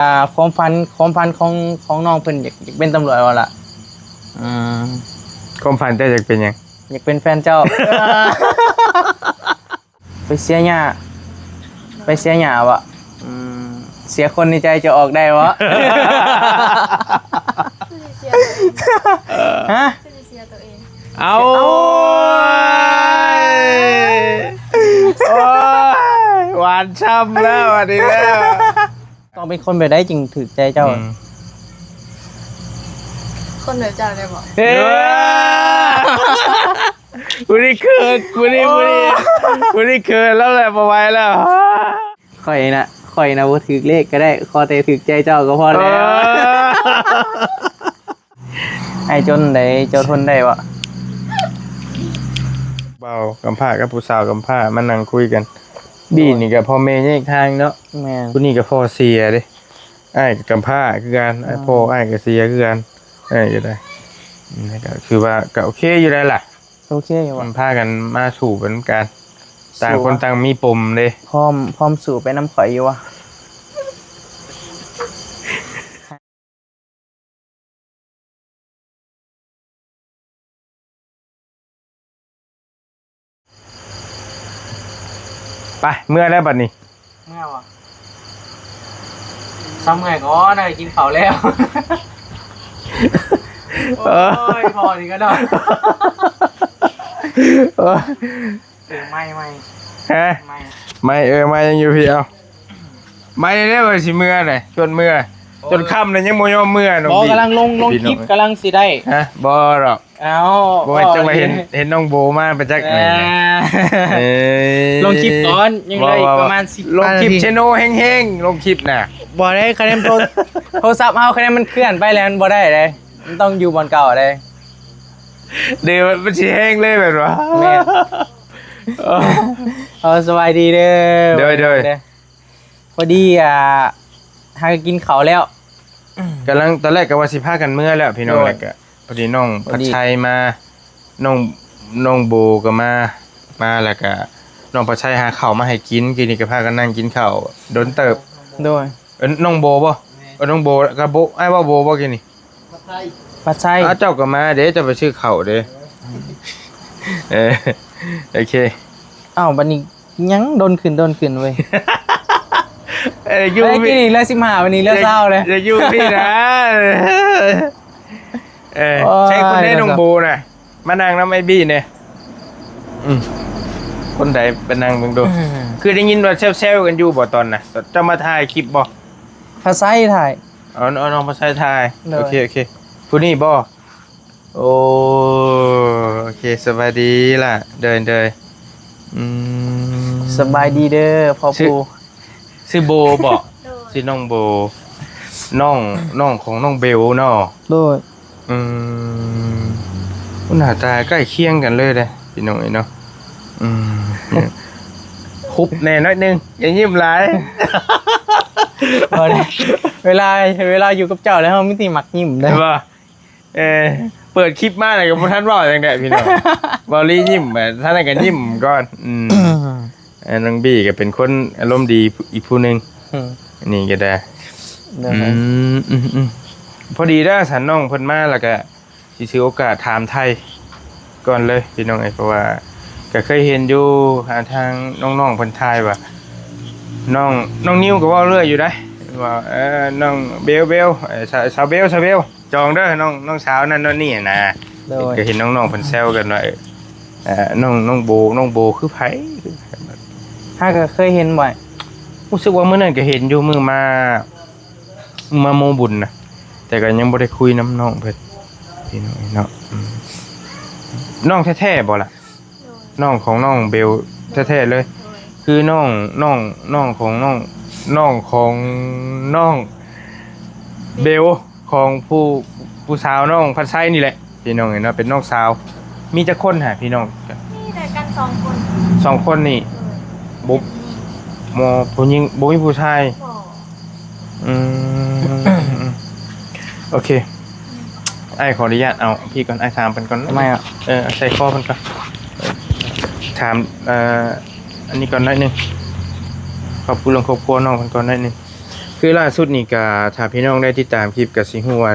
ອ່າ ຄວາມຝັນ ຄວາມຝັນຂອງ ຂອງນ້ອງເພິ່ນ ຢາກ ຢາກເປັນຕຳຫຼວດບໍ່ລະ? ອືມ ຄວາມຝັນເຈົ້າຢາກເປັນຫຍັງ? ຢາກເປັນແຟນເຈົ້າ. ໄປເສຍຫຍ້າ ໄປເສຍຫຍ້າບໍ່? ອືມ ເສຍຄົນໃນໃຈເຈົ້າອອກໄດ້ບໍ່? ຄືຊິເສຍຕົວເອງ ຮະ? ຄືຊິເສຍຕົວເອງ. ເອົາ ໂອ້ຍ ໂອ້ຍ ຫວານຊ້ຳແລ້ວ ອັນນີ້ແລ້ວ. ຕ້ອງເປັນຄົນແບບໃດຈຶ່ງຖືກໃຈເຈົ້າ? ອືມ ຄົນແບບເຈົ້າໄດ້ບໍ່? ເອີ ຜູ້ນີ້ເຂີນ ຜູ້ນີ້ ໂອ້ ຜູ້ນີ້ ຜູ້ນີ້ເຂີນແລ້ວແຫຼະ ບໍ່ໄຫວແລ້ວ. ຂ້ອຍນະ ຂ້ອຍນະບໍ່ຖືກເລກກໍໄດ້ ຂໍແຕ່ຖືກໃຈເຈົ້າກໍພໍແລ້ວ. ເອີ ອ້າຍຈົນໃດ ເຈົ້າທົນໄດ້ບໍ່? ບ່າວກຳພ້າກັບຜູ້ສາວກຳພ້າມານັ່ງຄຸຍກັນ ບີນີ້ກໍພໍ່ແມ່ແຍກທາງເນາະ. ແມ່ນ ຜູ້ນີ້ກໍພໍ່ເສຍເດ້ ອ້າຍກໍກຳພ້າຄືກັນ ອືມ ພໍ່ອ້າຍກໍເສຍຄືກັນ ອ້າຍກໍໄດ້ ອືມ ກໍຄືວ່າກໍໂອເຄຢູ່ແລ້ວລະ. ໂອເຄຢູ່ຫວາ? ພາກັນມາສູ້ໄປນຳກັນ ຕ່າງຄົນຕ່າງມີປົມເດ້. ພ້ອມ ພ້ອມສູ້ໄປນຳຂ້ອຍຢູ່ຫວາ? ໄປ ເມືອແລ້ວບັດນີ້. ເມືອຫວາ? ຊຳເມື່ອຍກ່ອນ ໄດ້ກິນເຂົ້າແລ້ວ. ເອີ ໂອ້ຍ ພໍນີ້ກໍເນາະ. ເອີ ເອີ ໄມ້ ໄມ້ ຮະ? ໄມ້ ໄມ້ ເອີ ໄມ້ຍັງຢູ່ພີ້ ເອົາ ໄມ້ແລ້ວວ່າຊິເມືອນະ ຊວນເມືອ ໂອ້ຍ ຈົນຄ່ຳແລ້ວຍັງບໍ່ຍອມເມືອນ້ອງບີ. ບໍ່ ກຳລັງລົງ ລົງຄລິບ ກຳລັງຊິໄດ້ ຮະ? ບໍ່ດອກ. ເອົ້າ ບໍ່ແມ່ນ ຈັ່ງວ່າເຫັນ ເຫັນນ້ອງໂບມາໄປຈັກ ອ່າ ເອີ ລົງຄລິບກ່ອນ ຍັງເຫຼືອອີກປະມານສິບ ລົງຄລິບ ນາທີ ແຊນແນວແຮງໆ ລົງຄລິບນະ. ບໍ່ໄດ້ ຄະແນນໂທ ໂທລະສັບເຮົາ ຄະແນນມັນເຄື່ອນໄປແລ້ວ ມັນບໍ່ໄດ້ເດ້ ມັນຕ້ອງຢູ່ບ່ອນເກົ່າເດ້. ເດ ມັນ ມັນຊິແຮງເລີຍແມ່ນບໍ່? ແມ່ນ. ເອີ ສະບາຍດີເດີ. ໂດຍ ໂດຍ ເດີ. ພໍດີ ອ່າ ຫາກໍກິນເຂົ້າແລ້ວ ກຳລັງ ຕອນແລກກໍວ່າຊິພາກັນເມືອແລ້ວພີ່ນ້ອງ ໂດຍ ແລ້ວກໍພໍດີນ້ອງ ພໍດີ ພັດໄຊມາ ນ້ອງ ນ້ອງໂບກໍມາ ມາແລ້ວກໍນ້ອງພັດໄຊຫາເຂົ້າມາໃຫ້ກິນ ກີ້ນີ້ກໍພາກັນນັ່ງກິນເຂົ້າດົນເຕີບ. ໂດຍ ເອີ້ນນ້ອງໂບບໍ່? ເອີ້ນນ້ອງໂບ ກັບໂບ ອ້າຍເວົ້າໂບບໍ່ກີ້ນີ້? ຜັດໄຊ ຜັດໄຊ. ອ້າວ ເຈົ້າກໍມາເດ້ ເຈົ້າໄປຊື້ເຂົ້າເດ້. ເອີ ໂອເຄ. ອ້າວ ບັດນີ້ຍັງດົນຂຶ້ນ ດົນຂຶ້ນເວີຍ. ເອີ ຢູ່ ເອີ ກີ້ນີ້ເຫຼືອສິບຫ້າ ບັດນີ້ເຫຼືອຊາວເລີຍ ຢ່າຢູ່ພີ້ນະ. ເອີ ໂອ້ຍ ໃຊ້ຄົນໃດນ້ອງໂບນະ ມານັ່ງນຳອ້າຍບີແດ່. ອືມ ຄົນໃດໄປນັ່ງເບິ່ງດູ. ອືມ ຄືໄດ້ຍິນວ່າແຊວໆກັນຢູ່ບໍ່ຕອນນະ ເຈົ້າມາຖ່າຍຄລິບບໍ່? ພາໄຊຖ່າຍ. ເອົາ ເອົານ້ອງພາໄຊຖ່າຍ. ໂດຍ ໂອເຄ ໂອເຄ. ຜູ້ນີ້ບໍ່? ໂອ້ ໂອເຄ ສະບາຍດີລະ. ເດີ ເດີ. ອືມ ສະບາຍດີເດີພໍ່ປູ່. ຊື່ໂບບໍ? ໂດຍ ຊື່ນ້ອງໂບ ນ້ອງ ນ້ອງຂອງນ້ອງເບວເນາະ. ໂດຍ. ອືມ ໂອ້ ໜ້າຕາໃກ້ຄຽງກັນເລີຍເດ້ພີ່ນ້ອງເອີຍເນາະ. ອືມ ຄຸບແດ່ໜ້ອຍໜຶ່ງ ຢ່າຍິ້ມຫຼາຍ. ບໍ່ໄດ້ ເວລາ ເວລາຢູ່ກັບເຈົ້າແລ້ວ ເຮົາມີແຕ່ມັກຍິ້ມເດ້ ເຫັນບໍ່? ເອີ ເປີດຄລິບມາແລ້ວກໍບໍ່ທັນເວົ້າຫຍັງແດ່ພີ່ນ້ອງ. ເວົ້າລີຍິ້ມ ເອີ ທ່ານນັ້ນກໍຍິ້ມກ່ອນ. ອືມ ເອີ ນ້ອງບີກໍເປັນຄົນອາລົມດີອີກຜູ້ໜຶ່ງ. ອືມ ນີ້ກໍໄດ້. ໂດຍ. ອືມ ອືມ ອືມ ພໍດີເດີ ສັນນ້ອງເພິ່ນມາແລ້ວກໍຊິຖືໂອກາດຖາມໄຖ່ກ່ອນເລີຍພີ່ນ້ອງເອີຍ ເພາະວ່າກໍເຄີຍເຫັນຢູ່ ອ່າ ທາງນ້ອງໆເພິ່ນຖ່າຍວ່າ ນ້ອງ ນ້ອງນິວກໍເວົ້າເລື້ອຍຢູ່ໄດ໋ ວ່າ ເອີ ນ້ອງເບວ ເບວ ເອີ ສາວ ສາວເບວ ສາວເບວ ຈອງເດີ ນ້ອງ ນ້ອງສາວນັ້ນໂນ່ນນີ້ນະ. ໂດຍ. ກໍເຫັນນ້ອງໆເພິ່ນແຊວກັນວ່າ ເອີ ນ້ອງ ນ້ອງໂບ ນ້ອງໂບຄືໃຜ? ຫາກໍເຄີຍເຫັນບໍ່? ຮູ້ສຶກວ່າມື້ນັ້ນກໍເຫັນຢູ່ ມື້ມາ ມາໂມບຸນນະ ແຕ່ກໍຍັງບໍ່ໄດ້ຄຸຍນຳນ້ອງເພິ່ນພີ່ນ້ອງເນາະ. ອືມ ນ້ອງແທ້ໆບໍ່ລະ? ໂດຍ. ນ້ອງຂອງນ້ອງເບວແທ້ໆເລີຍ? ໂດຍ. ຄືນ້ອງ ນ້ອງ ນ້ອງຂອງນ້ອງ ນ້ອງຂອງນ້ອງເບວ ຂອງຜູ້ ຜູ້ສາວນ້ອງພັດໄຊນີ້ແຫຼະ ພີ່ນ້ອງເອີຍເນາະ ເປັນນ້ອງສາວ. ມີຈັກຄົນຫາພີ່ນ້ອງ? ມີແຕ່ກັນສອງຄົນ. ສອງຄົນນີ້? ໂດຍ. ບໍ່ ບໍ່ ຜູ້ຍິງ ບໍ່ມີຜູ້ຊາຍ? ບໍ່. ອືມ ໂອເຄ ອືມ ອ້າຍຂໍອະນຸຍາດເອົາພີ້ກ່ອນ ອ້າຍຖາມເພິ່ນກ່ອນ. ທຳໄມອະ? ເອີ ເອົາໃສ່ຄໍເພິ່ນກ່ອນ ຖາມ ເອີ ອັນນີ້ກ່ອນໜ້ອຍໜຶ່ງ ຄອບຄົວ ເລື່ອງຄອບຄົວນ້ອງເພິ່ນກ່ອນໜ້ອຍໜຶ່ງ. ຄືລ່າສຸດນີ້ກະ ຖ້າພີ່ນ້ອງໄດ້ຕິດຕາມຄລິບກະຊິຮູ້ວ່າ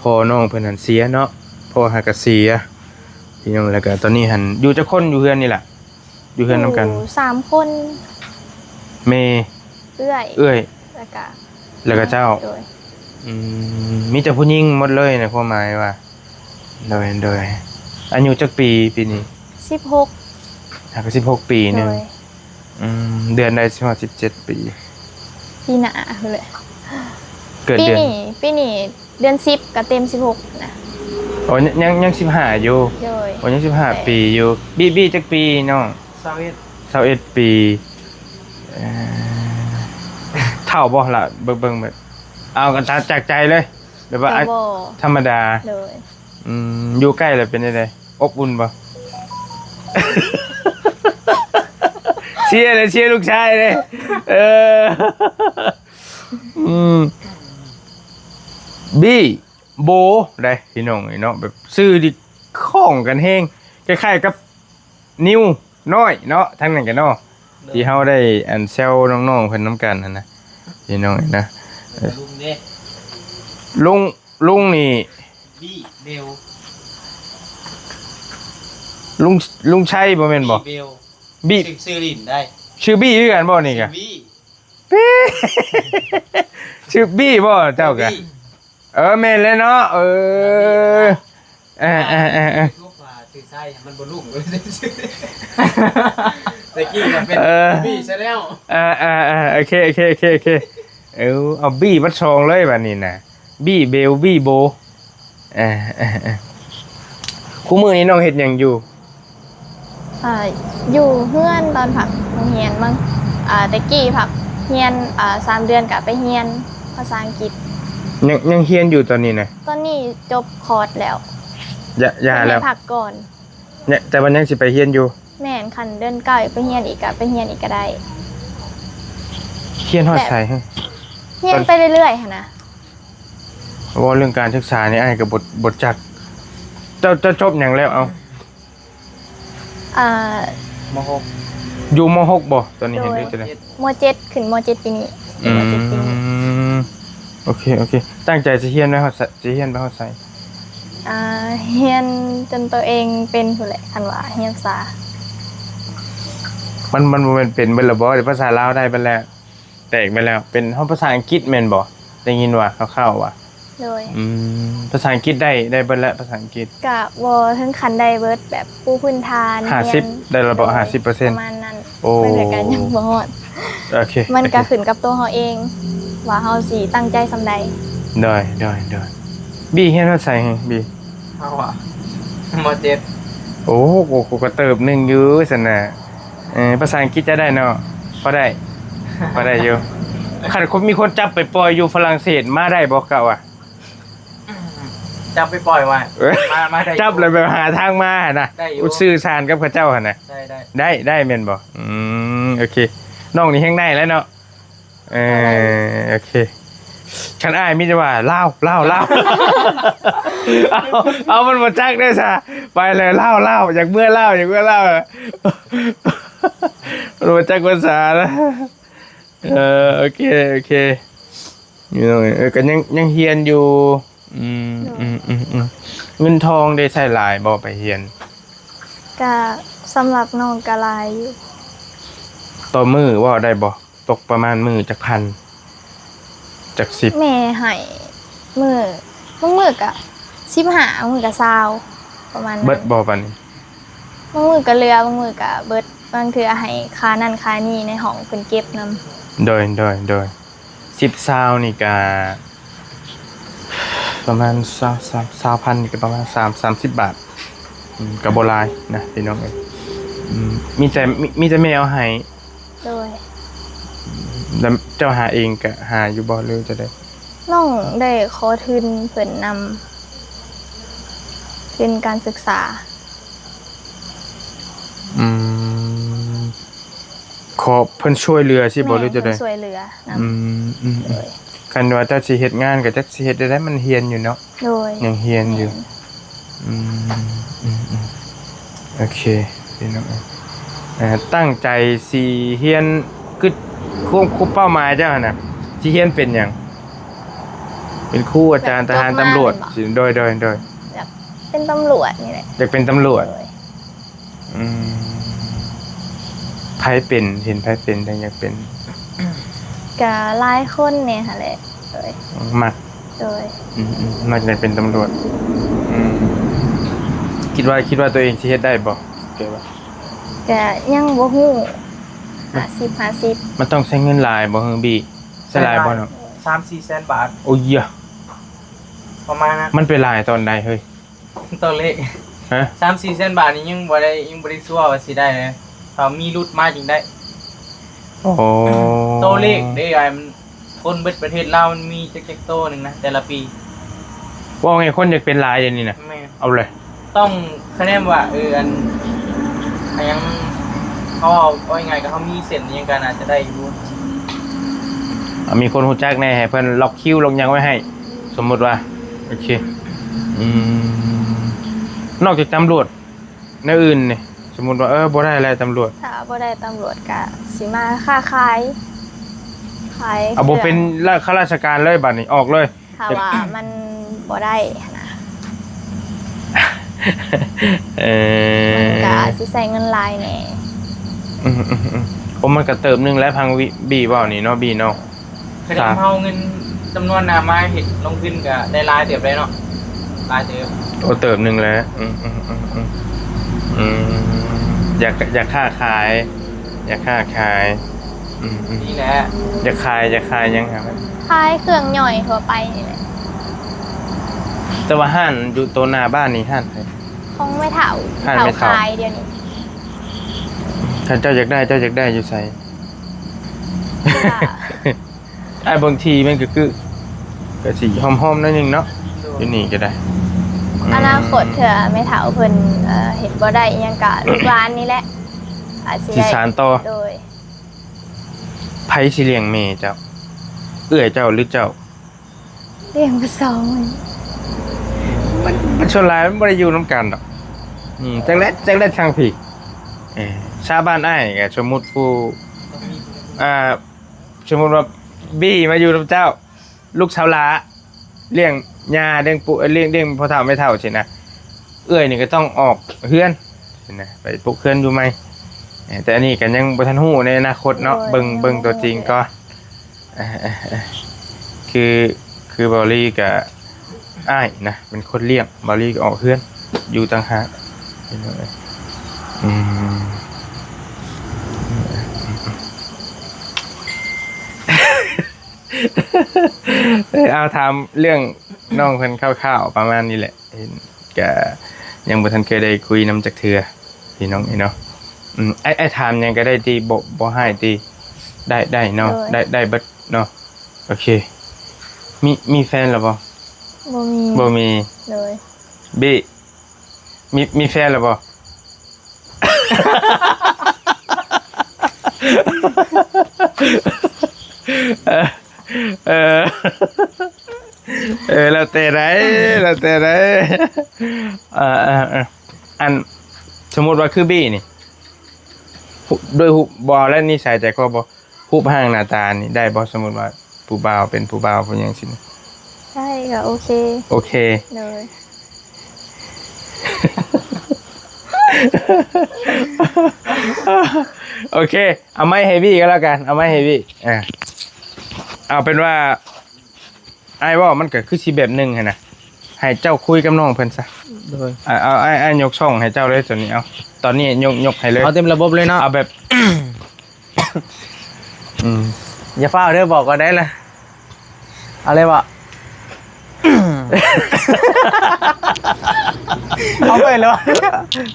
ພໍ່ນ້ອງເພິ່ນຫັ້ນເສຍເນາະ, ພໍ່ຫາກະເສຍ ພີ່ນ້ອງ. ແລ້ວກະຕອນນີ້ຫັ້ນ ຢູ່ຈັກຄົນຢູ່ເຮືອນນີ້ລະ? ຢູ່ເຮືອນນຳກັນ? ຢູ່ສາມຄົນ ແມ່ ເອື້ອຍ ເອື້ອຍ ແລ້ວກະ ແລ້ວກະເຈົ້າ? ໂດຍ. ອືມ ມີແຕ່ຜູ້ຍິງໝົດເລີຍນະ ຄວາມໝາຍວ່າ? ໂດຍ ໂດຍ. ອາຍຸຈັກປີປີນີ້? ສິບຫົກ ຫາກະສິບຫົກປີໜຶ່ງ. ໂດຍ. ອືມ ເດືອນໃດຊິຮອດສິບເຈັດປີ? ປີໜ້າພຸ້ນແຫຼະ. ເກີດເດືອນ ປີນີ້ ປີນີ້ເດືອນສິບກະເຕັມສິບຫົກນະ. ໂອ້ ຍັງ ຍັງ ຍັງສິບຫ້າຢູ່. ໂດຍ. ໂອ້ ຍັງສິບຫ້າປີຢູ່. ບີ ບີຈັກປີນ້ອງ? ຊາວເອັດ ຊາວເອັດປີ. ເອີ ເຖົ້າບໍ່ລະ? ເບິ່ງ ເບິ່ງແບບ ເອົາກັນຕາມຈາກໃຈເລີຍ ແບບວ່າ ກະບໍ່ ທຳມະດາ. ໂດຍ. ອືມ ຢູ່ໃກ້ແລ້ວເປັນຈັ່ງໃດ? ອົບອຸ່ນບໍ່? ເຊຍເລີຍ ເຊຍລູກຊາຍເລີຍ. ເອີ ອືມ ບີ ໂບ ໄດ໋ພີ່ນ້ອງເອີຍເນາະ, ແບບຊື່ນີ້ຂ້ອງກັນແຮງ ຄ້າຍໆກັບ ນິວນ້ອຍເນາະ ທາງນັ້ນກະເນາະ. ໂດຍ. ທີ່ເຮົາໄດ້ອັນແຊວນ້ອງໆເພິ່ນນຳກັນຫັ້ນນະ ພີ່ນ້ອງເອີຍນະ. ແລ້ວກະລຸງເດ້? ລຸງ ລຸງນີ້ ບີ ເບວ ລຸງ ລຸງໄຊບໍ່ແມ່ນບໍ່? ບີ ເບວ ບີ ຊື່ ຊື່ຫຼິ້ນໄດ໋. ຊື່ບີຄືກັນບໍ່ນີ້ກະ? ບີ ຊື່ບີບໍ່ເຈົ້າກະ? ບີ ເອີ ແມ່ນແລ້ວເນາະ. ເອີ ເອີ ເອີ ເອີ ເອີ ຄືວ່າຊື່ໄຊມັນບໍ່ລຸ້ງເລີຍ ແຕ່ກີ້ກະເປັນ ເອີ ບີຊະແນວ. ເອີ ເອີ ເອີ ໂອເຄ ໂອເຄ ໂອເຄ ໂອເຄ. ເອີ ເອົາບີບັດສອງເລີຍບາດນີ້ນະ ບີເບວ ບີໂບ. ເອີ ເອີ ເອີ ຄູ່ມື້ນີ້ນ້ອງເຮັດຫຍັງຢູ່? ອ່າ ຢູ່ເຮືອນຕອນພັກໂຮງຮຽນມັ້ງ. ອ່າ ແຕ່ກີ້ພັກຮຽນ ອ່າ ສາມເດືອນກະໄປຮຽນພາສາອັງກິດ. ຍັງ ຍັງຮຽນຢູ່ຕອນນີ້ນະ? ຕອນນີ້ຈົບຄອດແລ້ວ. ຢ່າ ຢ່າແລ້ວ ເພິ່ນໃຫ້ພັກກ່ອນ. ແຕ່ວ່າຍັງຊິໄປຮຽນຢູ່? ແມ່ນ, ຄັນເດືອນເກົ້າຢາກໄປຮຽນອີກກະໄປຮຽນອີກກະໄດ້. ຮຽນຮອດໃສ? ຮຽນໄປເລື້ອຍໆຫັ້ນນະ. ເວົ້າເລື່ອງການສຶກສານີ້ ອ້າຍກະບໍ່ ບໍ່ຈັກ. ເຈົ້າ ເຈົ້າຈົບຫຍັງແລ້ວ? ເອົ້າ ອ່າ ມໍຫົກ. ຢູ່ມໍຫົກບໍ່? ຕອນນີ້ເຮັດຢູ່ຈັ່ງໃດ? ມໍເຈັດ ຂຶ້ນມໍເຈັດປີນີ້. ອືມ ເປັນມໍເຈັດປີນີ້. ໂອເຄ ໂອເຄ. ຕັ້ງໃຈຊິຮຽນໄປຮອດໃສ? ຊິຮຽນໄປຮອດໃສ? ອ່າ ຮຽນຈົນໂຕເອງເປັນພຸ້ນແຫຼະ ຄັນວ່າຮຽນພາສາ. ມັນ ມັນບໍ່ແມ່ນເປັນເບິດລະບໍ່? ພາສາລາວໄດ້ເບິດແລ້ວ. ແຕກໄປແລ້ວ ເປັນຮອດພາສາອັງກິດແມ່ນບໍ່? ໄດ້ຍິນວ່າຄ່າວໆວ່າ. ໂດຍ. ອືມ ພາສາອັງກິດໄດ້ ໄດ້ເບິດແລ້ວ ພາສາອັງກິດ. ກະບໍ່ເຖິງຂັ້ນໄດ້ເບິດ ແບບປູພື້ນຖານ ຫ້າສິບ ໄດ້ລະບໍ່? ໂດຍ ຫ້າສິບເປີເຊັນ ປະມານນັ້ນ. ໂອ້ ມັນກະຍັງບໍ່ຮອດ. ໂອເຄ ມັນກະຂຶ້ນກັບໂຕເຮົາເອງ ວ່າເຮົາຊິຕັ້ງໃຈສ່ຳໃດ. ໂດຍ ໂດຍ ໂດຍ. ບີຮຽນຮອດໃສ? ບີ ເຮົາອະ ມໍເຈັດ. ໂອ້ ກະເຕີບໜຶ່ງຢູ່ຊັ້ນນະ. ເອີ ພາສາອັງກິດຈະໄດ້ເນາະ? ພໍໄດ້ ພໍໄດ້ຢູ່. ຄັນຄົນ ມີຄົນຈັບໄປປ່ອຍຢູ່ຝຣັ່ງເສດ ມາໄດ້ບໍ່ເຈົ້າອະ? ຈັບໄປປ່ອຍໄວ້ ມາ ມາໄດ້ຢູ່. ຈັບແລ້ວແບບຫາທາງມາຫັ້ນນະ. ໄດ້ຢູ່ ສື່ສານກັບເຂົາເຈົ້າຫັ້ນນະ. ໄດ້ ໄດ້ ໄດ້ ໄດ້ແມ່ນບໍ່? ອືມ ໂອເຄ. ນ້ອງນີ້ແຮງໄດ້ແລ້ວເນາະ. ເອີ ໂອເຄ. ຄັນອ້າຍມີແຕ່ວ່າລາວ ລາວ ລາວ ເອົາ ເອົາ ມັນບໍ່ຈັກເດ້ຊະ. ໄປເລີຍ ລາວ ລາວ ຢາກເມືອລາວ ຢາກເມືອລາວ. ມັນບໍ່ຈັກພາສານະ. ເອີ ໂອເຄ ໂອເຄ. ເອີ ກະຍັງ ຍັງຮຽນຢູ່. ອືມ ໂດຍ. ອືມ ອືມ ອືມ. ເງິນທອງໄດ້ໃຊ້ຫຼາຍບໍ່ໄປຮຽນ? ກະສຳລັບນ້ອງກະຫຼາຍຢູ່. ຕໍ່ມື້ເວົ້າໄດ້ບໍ່? ຕົກປະມານມື້ຈັກພັນ ຈັກສິບ? ແມ່ໃຫ້ມື້ ບາງມື້ກະສິບຫ້າ ບາງມື້ກະຊາວ ປະມານນັ້ນ. ເບິດບໍ່ບາດນີ້? ບາງມື້ກະເຫຼືອ ບາງມື້ກະເບິດ. ບາງເທື່ອໃຫ້ຄ່ານັ້ນຄ່ານີ້ໃນຫ້ອງເພິ່ນເກັບນຳ. ໂດຍ ໂດຍ ໂດຍ. ສິບ ຊາວນີ້ກະປະມານຊາວ ຊາວ ຊາວພັນນີ້ກະປະມານສາມ ສາມສິບບາດ. ອືມ ກະບໍ່ຫຼາຍນະພີ່ນ້ອງເອີຍ. ອືມ ມີແຕ່ ມີ ມີແຕ່ແມ່ເອົາໃຫ້. ໂດຍ. ແລ້ວເຈົ້າຫາເອງກະຫາຢູ່ບໍ່ ຫຼືຈັ່ງໃດ? ນ້ອງໄດ້ຂໍທຶນເພິ່ນນຳ ທຶນການສຶກສາ. ອືມ ຂໍເພິ່ນຊ່ວຍເຫຼືອຊີ້ບໍ່ ຫຼືຈັ່ງໃດ? ແມ່ນ ເພິ່ນຊ່ວຍເຫຼືອນຳ. ອືມ ອືມ ໂດຍ. ຄັນວ່າເຈົ້າຊິເຮັດງານກະຈັກຊິເຮັດແນວໃດ ມັນຮຽນຢູ່ເນາະ. ໂດຍ. ຍັງຮຽນຢູ່. ແມ່ນ. ອືມ ອືມ ອືມ. ໂອເຄ ພີ່ນ້ອງເອີຍ. ເອີ ຕັ້ງໃຈຊິຮຽນ ຄວາມ ຄວາມເປົ້າໝາຍເຈົ້າຫັ້ນນະ ຊິຮຽນເປັນຫຍັງ? ເປັນຄູ ອາຈານ, ແບບ ທະຫານ, ຈົບມາ ຕຳຫຼວດ ແມ່ນບໍ່? ຊິ ໂດຍ ໂດຍ ໂດຍ. ແບບເປັນຕຳຫຼວດນີ້ແຫຼະ. ຢາກເປັນຕຳຫຼວດ? ໂດຍ. ອືມ ໃຜເປັນ ເຫັນໃຜເປັນ ຈັ່ງຢາກເປັນ? ກະຫຼາຍຄົນແດ່ຫັ້ນແຫຼະ. ໂດຍ. ມັກ? ໂດຍ. ອືມໆ ມັກຢາກເປັນຕຳຫຼວດ. ອືມ ຄິດວ່າ ຄິດວ່າຕົວເອງຊິເຮັດໄດ້ບໍ່? ແປວ່າ ກະຍັງບໍ່ຮູ້ ຫ້າສິບ ຫ້າສິບ. ມັນຕ້ອງໃຊ້ເງິນຫຼາຍບໍ່ ເຮີ ບີ? ໃຊ້ຫຼາຍບໍ່ເນາະ? ສາມສີ່ແສນບາດ. ໂອ້ຍ ປະມານນັ້ນ. ມັນໄປຫຼາຍຕອນໃດເຮີ້ຍ? ຕົວເລກ ຮະ? ສາມສີ່ແສນບາດນີ້ຍັງບໍ່ໄດ້ ຍັງບໍ່ໄດ້ຊົວວ່າຊິໄດ້ເລີຍ ຖ້າມີຫຼຸດມາຈຶ່ງໄດ້. ໂອ້ ຕົວເລກເດ້ ອ້າຍ ມັນ ຄົນເບິດປະເທດລາວມັນມີຈັກ ຈັກໂຕໜຶ່ງນະ ແຕ່ລະປີ? ເວົ້າໃຫ້ຄົນຢາກເປັນຫຼາຍດຽວນີ້ນະ. ແມ່ນ. ເອົາເລີຍ. ຕ້ອງຄະແນນວ່າ ເອີ ອັນ ຫຍັງ ເຮົາເວົ້າ ເວົ້າງ່າຍໆ ກໍເຮົາມີເສັ້ນຫຍັງກໍໜ້າຈະໄດ້ຢູ່. ເອົາ ມີຄົນຮູ້ຈັກແດ່ ໃຫ້ເພິ່ນລັອກຄິວລັອກຫຍັງໄວ້ໃຫ້ ສົມມຸດວ່າ. ໂອເຄ. ອືມ ນອກຈາກຕຳຫຼວດ ແນວອື່ນນີ້ ສົມມຸດວ່າ ເອີ ບໍ່ໄດ້ແລ້ວຕຳຫຼວດ. ຖ້າບໍ່ໄດ້ຕຳຫຼວດກະຊິມາຄ້າຂາຍ ຂາຍ ເອົາ ບໍ່ເປັນ ເຄື່ອງ ລາ ຂ້າລາຊະການເລີຍ ບາດນີ້ອອກເລີຍ. ຖ້າວ່າມັນບໍ່ໄດ້ຫັ້ນນະ. ເອີ ມັນກະຊິໃຊ້ເງິນຫຼາຍແດ່. ອືມໆໆ ໂອ້ ມັນກະເຕີບໜຶ່ງແລ້ວ ຟັງບີເວົ້ານີ້ເນາະ ບີເນາະ. ຄະແນນເຮົາເງິນຈຳນວນນະ ມາເຮັດລົງທຶນກະໄດ້ຫຼາຍເຕີບໄດ໋ເນາະ ຫຼາຍເຕີບ. ໂອ້ ເຕີບໜຶ່ງແລ້ວ. ອືມໆໆໆ ອືມ ຢາກ ຢາກຄ້າຂາຍ ຢາກຄ້າຂາຍ. ອືມໆ ນີ້ແຫຼະ. ຢາກຂາຍ ຢາກຂາຍຫຍັງ? ຂາຍເຄື່ອງຍ່ອຍທົ່ວໄປນີ້ແຫຼະ. ແຕ່ວ່າຮ້ານຢູ່ໂຕໜ້າບ້ານນີ້ຮ້ານໃຜ? ຂອງແມ່ເຖົ້າ. ຮ້ານແມ່ເຖົ້າຂາຍດຽວນີ້. ຄັນເຈົ້າຢາກໄດ້ ເຈົ້າຢາກໄດ້ຢູ່ໃສ? ອ້າຍເບິ່ງທີ່ມັນກະຄື ກະຊິຫອມໆໜ້ອຍໜຶ່ງເນາະ. ໂດຍ. ຢູ່ນີ້ກະໄດ້. ອະນາຄົດເທື່ອແມ່ເຖົ້າເພິ່ນ ເອີ ເຮັດບໍ່ໄດ້ອີ່ຫຍັງກະ ລູກຫຼານນີ້ແຫຼະ ອາດຊິ ຊິ ໄດ້ ສານຕໍ່. ໂດຍ. ໃຜຊິລ້ຽງແມ່ເຈົ້າ? ເອື້ອຍເຈົ້າ ຫຼື ເຈົ້າ? ລ້ຽງເບິດສອງ. ມັນ ມັນສ່ວນຫຼາຍມັນບໍ່ໄດ້ຢູ່ນຳກັນດອກ. ອືມ ຈັກແລະ ຈັກແລະທາງພີ້. ເອີ ຊາວບ້ານອ້າຍກະສົມມຸດຜູ້ ອ່າ ສົມມຸດວ່າບີມາຢູ່ນຳເຈົ້າ ລູກສາວຫຼ້າ ລ້ຽງຍ່າ ລ້ຽງປູ່ ເອີ ລ້ຽງ ລ້ຽງພໍ່ເຖົ້າແມ່ເຖົ້າຊີ້ນະ. ເອື້ອຍນີ້ກະຕ້ອງອອກເຮືອນຊີ້ນະ ໄປປຸກເຮືອນຢູ່ໃໝ່. ເອີ ແຕ່ອັນນີ້ກະຍັງບໍ່ທັນຮູ້ໃນອະນາຄົດເນາະ. ໂດຍ. ເບິ່ງ ເບິ່ງຕົວຈິງກ່ອນ. ເອີ ເອີ ເອີ ຄື ຄືເບົາລີກະ ອ້າຍນະເປັນຄົນລ້ຽງ ເບົາລີກະອອກເຮືອນຢູ່ຕ່າງຫາກ. ອືມ ເອີ ເອົາ ຖາມເລື່ອງນ້ອງເພິ່ນຄ່າວໆປະມານນີ້ແຫຼະ. ເຫັນກະຍັງບໍ່ທັນເຄີຍໄດ້ຄຸຍນຳຈັກເທື່ອ ພີ່ນ້ອງເອີຍເນາະ. ອືມ ອ້າຍ ອ້າຍຖາມຫຍັງກະໄດ້ຕິ ບໍ່ ບໍ່ຮ້າຍຕິ? ໄດ້ ໄດ້ເນາະ. ໂດຍ. ໄດ້ ໄດ້ເບິດເນາະ. ໂອເຄ. ມີ ມີແຟນແລ້ວບໍ່? ບໍ່ມີ. ບໍ່ມີ. ໂດຍ. ບີ ມີ ມີແຟນແລ້ວບໍ່? ເອີ ເອີ ເອີ ແລ້ວແຕ່ໃດ ແລ້ວແຕ່ໃດ. ເອີ ເອີ ເອີ ອັນ ສົມມຸດວ່າຄືບີນີ້ ໂດຍຮູບ ບໍ່ເອົາແລ້ວ ນິໄສໃຈຄໍບໍ່? ຮູບຮ່າງໜ້າຕານີ້ໄດ້ບໍ່? ສົມມຸດວ່າຜູ້ບ່າວເປັນຜູ້ບ່າວຜູ້ຫຍັງຊີ້ນະ. ໄດ້ ກະໂອເຄ. ໂອເຄ. ໂດຍ. ໂອເຄ ເອົາໄມ້ໃຫ້ບີກະແລ້ວກັນ ເອົາໄມ້ໃຫ້ບີ. ອ່າ ເອົາເປັນວ່າ ອ້າຍເວົ້າມັນກະຄືຊິແບບໜຶ່ງຫັ້ນນະ ໃຫ້ເຈົ້າຄຸຍກັບນ້ອງເພິ່ນຊະ. ໂດຍ. ອາ ເອົາ ອ້າຍ ອ້າຍຍົກຊ່ອງໃຫ້ເຈົ້າເລີຍໂຕນີ້. ເອົາ ຕອນນີ້ຍົກ ຍົກໃຫ້ເລີຍ. ເອົາເຕັມລະບົບເລີຍເນາະ. ເອົາແບບ ອືມ ຢ່າຟ້າວເດີ ບອກກ່ອນໄດ້ລະ. ເອົາເລີຍບໍ່? ເອົາເປີດແລ້ວ.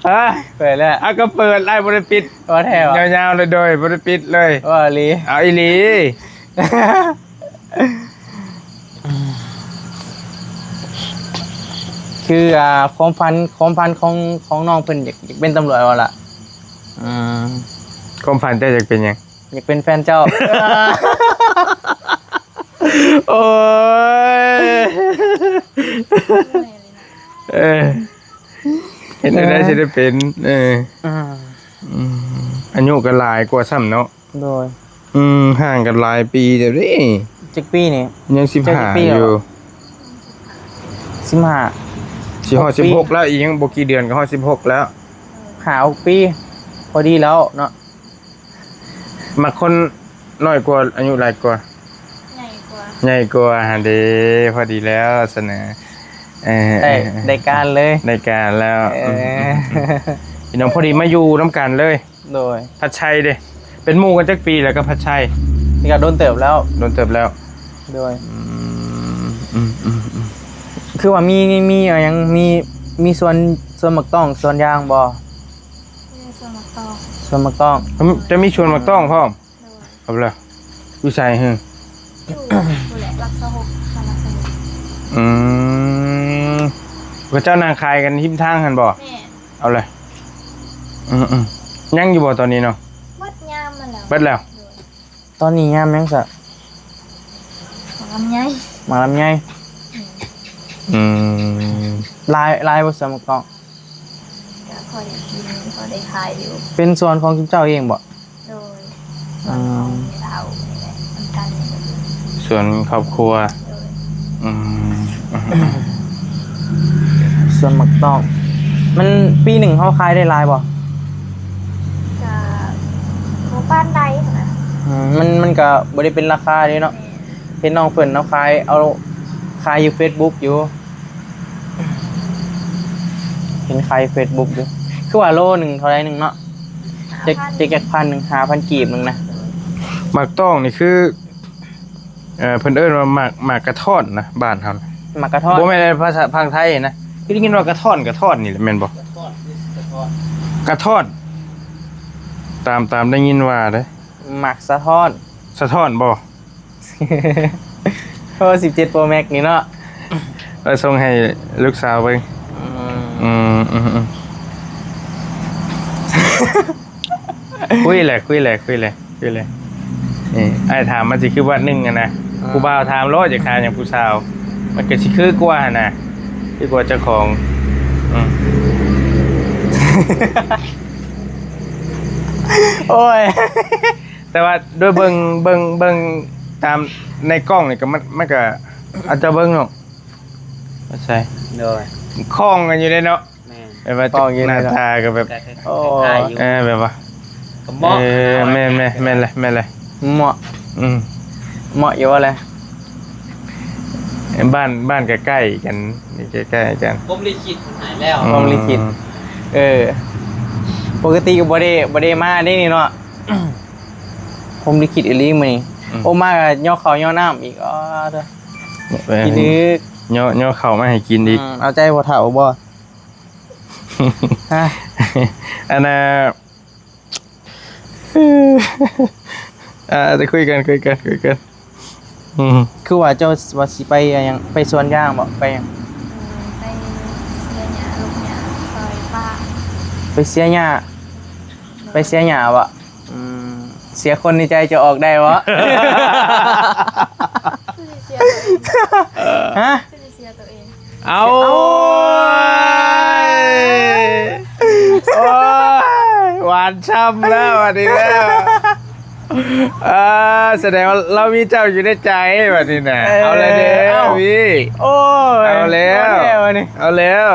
ຮະ? ເປີດແລ້ວ. ເອົາ ກະເປີດ ອ້າຍບໍ່ໄດ້ປິດ. ວ່າແທ້ຫວາ? ຍາວໆເລີຍ ໂດຍ ບໍ່ໄດ້ປິດເລີຍ. ວ່າອີ່ຫຼີ? ເອົາອີ່ຫຼີ. ຄື ອ່າ ຄວາມຝັນ ຄວາມຝັນຂອງ ຂອງນ້ອງເພິ່ນ ຢາກ ຢາກເປັນຕຳຫຼວດວ່າລະ? ອືມ ຄວາມຝັນເຈົ້າຢາກເປັນຫຍັງ? ຢາກເປັນແຟນເຈົ້າ. ໂອ້ຍ ເອີ ເຮັດແນວໃດຊິໄດ້ເປັນ? ເອີ ອືມ ອືມ ອາຍຸກະຫຼາຍກວ່າຊ້ຳເນາະ. ໂດຍ. ອືມ ຫ່າງກັນຫຼາຍປີແລ້ວເດ້. ຈັກປີນີ້? ຍັງສິບຫ້າ ເຈົ້າຈັກປີແລ້ວ? ຢູ່ ສິບຫ້າ ຊິຮອດສິບຫົກແລ້ວ ອີກຍັງບໍ່ກີ່ເດືອນກໍຮອດສິບຫົກແລ້ວ ຫ້າຫົກປີ ພໍດີແລ້ວເນາະ. ມັກຄົນນ້ອຍກວ່າ ອາຍຸຫຼາຍກວ່າ? ໃຫຍ່ກວ່າ ໃຫຍ່ກວ່າຫັ້ນເດ້ ພໍດີແລ້ວຊັ້ນນະ. ເອີ ໄດ້ ໄດ້ການເລີຍ ໄດ້ການແລ້ວ ເອີ ອືມ ພີ່ນ້ອງພໍດີມາຢູ່ນຳກັນເລີຍ. ໂດຍ ພັດໄຊເດ້ ເປັນໝູ່ກັນຈັກປີແລ້ວກັບພັດໄຊ? ນີ້ກໍດົນເຕີບແລ້ວ ດົນເຕີບແລ້ວ ໂດຍ ອືມ ອືມ ອືມ ອືມ ຄືວ່າມີ ມີ ມີຫຍັງ ມີ ມີສວນ ສວນໝາກຕ້ອງ ສວນຢາງບໍ່? ມີແຕ່ສວນໝາກຕ້ອງ ສວນໝາກຕ້ອງ ຈະມີສວນໝາກຕ້ອງພ້ອມ? ໂດຍ ເອົາລະ ຢູ່ໃສຫື? ຢູ່ພຸ້ນແຫຼະ ຫຼັກຊາວຫົກ ບ້ານຫຼັກຊາວຫົກ ອືມ ເຂົາເຈົ້ານັ່ງຂາຍກັນຮິມທາງຫັ້ນບໍ່? ແມ່ນ ເອົາເລີຍ ອືມໆ ຍັງຢູ່ບໍ່ຕອນນີ້ເນາະ? ເບິດຍາມມັນແລ້ວ ເບິດແລ້ວ ໂດຍ ຕອນນີ້ຍາມຫຍັງຊະ? ໝາກລຳໄຍ ໝາກລຳໄຍ ອືມ ອືມ ຫຼາຍ ຫຼາຍບໍ່ຊະໝາກຕ້ອງ? ກໍພໍໄດ້ກິນ ພໍໄດ້ຂາຍຢູ່ ເປັນສວນຂອງຊຸມເຈົ້າເອງບໍ່? ໂດຍ ສວນຂອງແມ່ເຖົ້ານີ້ແຫຼະ ນຳກັນນີ້ແຫຼະ ສວນຄອບຄົວ ໂດຍ ອືມ ສວນໝາກຕ້ອງ ມັນປີໜຶ່ງເຮົາຂາຍໄດ້ຫຼາຍບໍ່? ກະບໍ່ປານໃດຫັ້ນນະ ອືມ ມັນ ມັນກະບໍ່ໄດ້ເປັນລາຄາເດ້ເນາະ ແມ່ນ ເຫັນນ້ອງເພິ່ນເອົາຂາຍ ເອົາຂາຍຢູ່ເຟສບຸກຢູ່ ເຫັນຂາຍເຟສບຸກຢູ່ ຄືວ່າໂລໜຶ່ງເທົ່າໃດໜຶ່ງເນາະ? ຈັກ ຈັກ ຈັກພັນໜຶ່ງ ຫ້າພັນກີບໜຶ່ງນະ ໝາກຕ້ອງນີ້ຄື ເອີ ເພິ່ນເອີ້ນວ່າໝາກ ໝາກກະທ້ອນນະ ບ້ານເຮົານະ ໝາກກະທ້ອນ ບໍ່ແມ່ນພາສາຝັ່ງໄທນະ ຄືໄດ້ຍິນວ່າກະທ້ອນ ກະທ້ອນນີ້ແຫຼະແມ່ນບໍ່? ກະທ້ອນ ກະທ້ອນ ຕາມ ຕາມໄດ້ຍິນວ່າເດ້ ໝາກສະທ້ອນ ສະທ້ອນບໍ່? ໂອ້ ສິບເຈັດໂປຣແມັກນີ້ເນາະ ເອີ ສົ່ງໃຫ້ລູກສາວເບິ່ງ ອືມ ອືມ ອືມ ອືມ ຄຸຍແຫຼະ ຄຸຍແຫຼະ ຄຸຍແຫຼະ ຄືເລີຍ ນີ້ອ້າຍຖາມມັນຊິຄືວັດໜຶ່ງຫັ້ນນະ ອ່າ ຜູ້ບ່າວຖາມໂລດ ຢາກຖາມຫຍັງຜູ້ສາວ ມັນກໍຊິຄືກວ່າຫັ້ນນະ ຄືກວ່າເຈົ້າຂອງ ອືມ ໂອ້ຍ ແຕ່ວ່າໂດຍເບິ່ງ ເບິ່ງ ເບິ່ງຕາມໃນກ້ອງນີ້ກໍ ມັນ ມັນກໍອາດຈະເບິ່ງເນາະ ໃຊ່ ໂດຍ ຄ້ອງກັນຢູ່ເດ້ເນາະ ແມ່ນ ແບບວ່າ ຄ້ອງຢູ່ ໜ້າຕາກໍແບບ ໂອ້ ຄ້າຍໆຢູ່ ເອີ ແບບວ່າ ກໍເໝາະ ເອີ ແມ່ນໆ ແມ່ນແຫຼະ ແມ່ນແຫຼະ ເໝາະ ອືມ ເໝາະຢູ່ແຫຼະ ບ້ານ ບ້ານກໍໃກ້ກັນ ໃກ້ໆກັນ ພົມລິຂິດໃຫ້ແລ້ວ ອືມ ພົມລິຂິດ ເອີ ປົກກະຕິກໍບໍ່ໄດ້ ບໍ່ໄດ້ມາເດ້ນີ້ເນາະ ພົມລິຂິດອີ່ຫຼີມື້ນີ້ ອືມ ໂອ້ ມາກໍຍໍເຂົ້າຍໍນ້ຳອີກ ອໍ ເດີ ເອີ ກິນອີກ ຍໍ ຍໍເຂົ້າມາໃຫ້ກິນອີກ ອືມ ເອົາໃຈພໍ່ເຖົ້າບໍ່? ຮະ ອັນນ່າ ອ່າ ຈະຄຸຍກັນ ຄຸຍກັນ ຄຸຍກັນ ອືມ ຄືວ່າເຈົ້າວ່າຊິໄປຫຍັງ ໄປສວນຢາງບໍ່? ໄປຫຍັງ? ເອີ ໄປເສຍຫຍ້າ ລົກຫຍ້າ ຊ່ອຍປ້າ ໄປເສຍຫຍ້າ ໄປເສຍຫຍ້າບໍ່? ອືມ ເສຍຄົນໃນໃຈຈະອອກໄດ້ບໍ່? ຄືຊິເສຍໂຕເອງ ຮະ? ຄືຊິເສຍໂຕເອງ ເອົາ ໂອ້ຍ ໂອ້ຍ ຫວານຊ້ຳແລ້ວ ບາດນີ້ແລ້ວ ອ່າ ສະແດງວ່າລາວມີເຈົ້າຢູ່ໃນໃຈ ບາດນີ້ນະ ເອີ ເອົາແລ້ວເດີ ເອົ້າ ພີ່ ໂອ້ຍ ເອົາແລ້ວ ເອົາແລ້ວ ເອົາແລ້ວ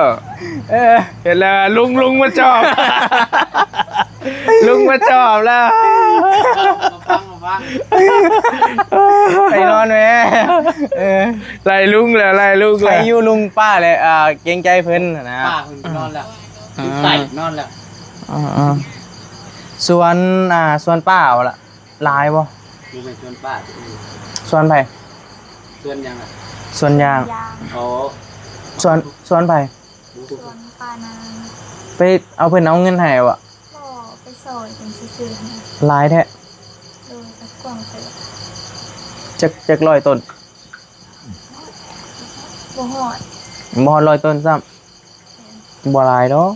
ເອີ ເຮັດແລ້ວ ລຸງ ລຸງມາຈອບ ລຸງມາຈອບແລ້ວ ໄປນອນແມ້ ເອີ ໄລ່ລຸງແລ້ວ ໄລ່ລຸງແລ້ວ ໃຜຢູ່ລຸງປ້າແຫຼະ ອ່າ ເກງໃຈເພິ່ນນະ ປ້າເພິ່ນນອນແລ້ວ ອືມ ຢູ່ໃຕ້ນອນແລ້ວ ອືມ ສວນ ອ່າ ສວນປ້າເອົາລະ ຫຼາຍບໍ່? ບໍ່ແມ່ນສວນປ້າ ສວນໃຜ? ສວນຫຍັງລະ? ສວນຢາງ ສວນຢາງ ອໍ ສວນ ສວນໃຜ? ສວນປ້ານາງ ໄປເອົາເພິ່ນເອົາເງິນໃຫ້ບໍ່? ບໍ່ ໄປຊ່ອຍເພິ່ນຊື່ໆ ຫຼາຍແທ້ ໂດຍ ກໍກວ້າງເຕີບ ຈັກ ຈັກຮ້ອຍຕົ້ນ? ບໍ່ຮອດ ບໍ່ຮອດຮ້ອຍຕົ້ນຊ້ຳ ແມ່ນ ບໍ່ຫຼາຍດອກ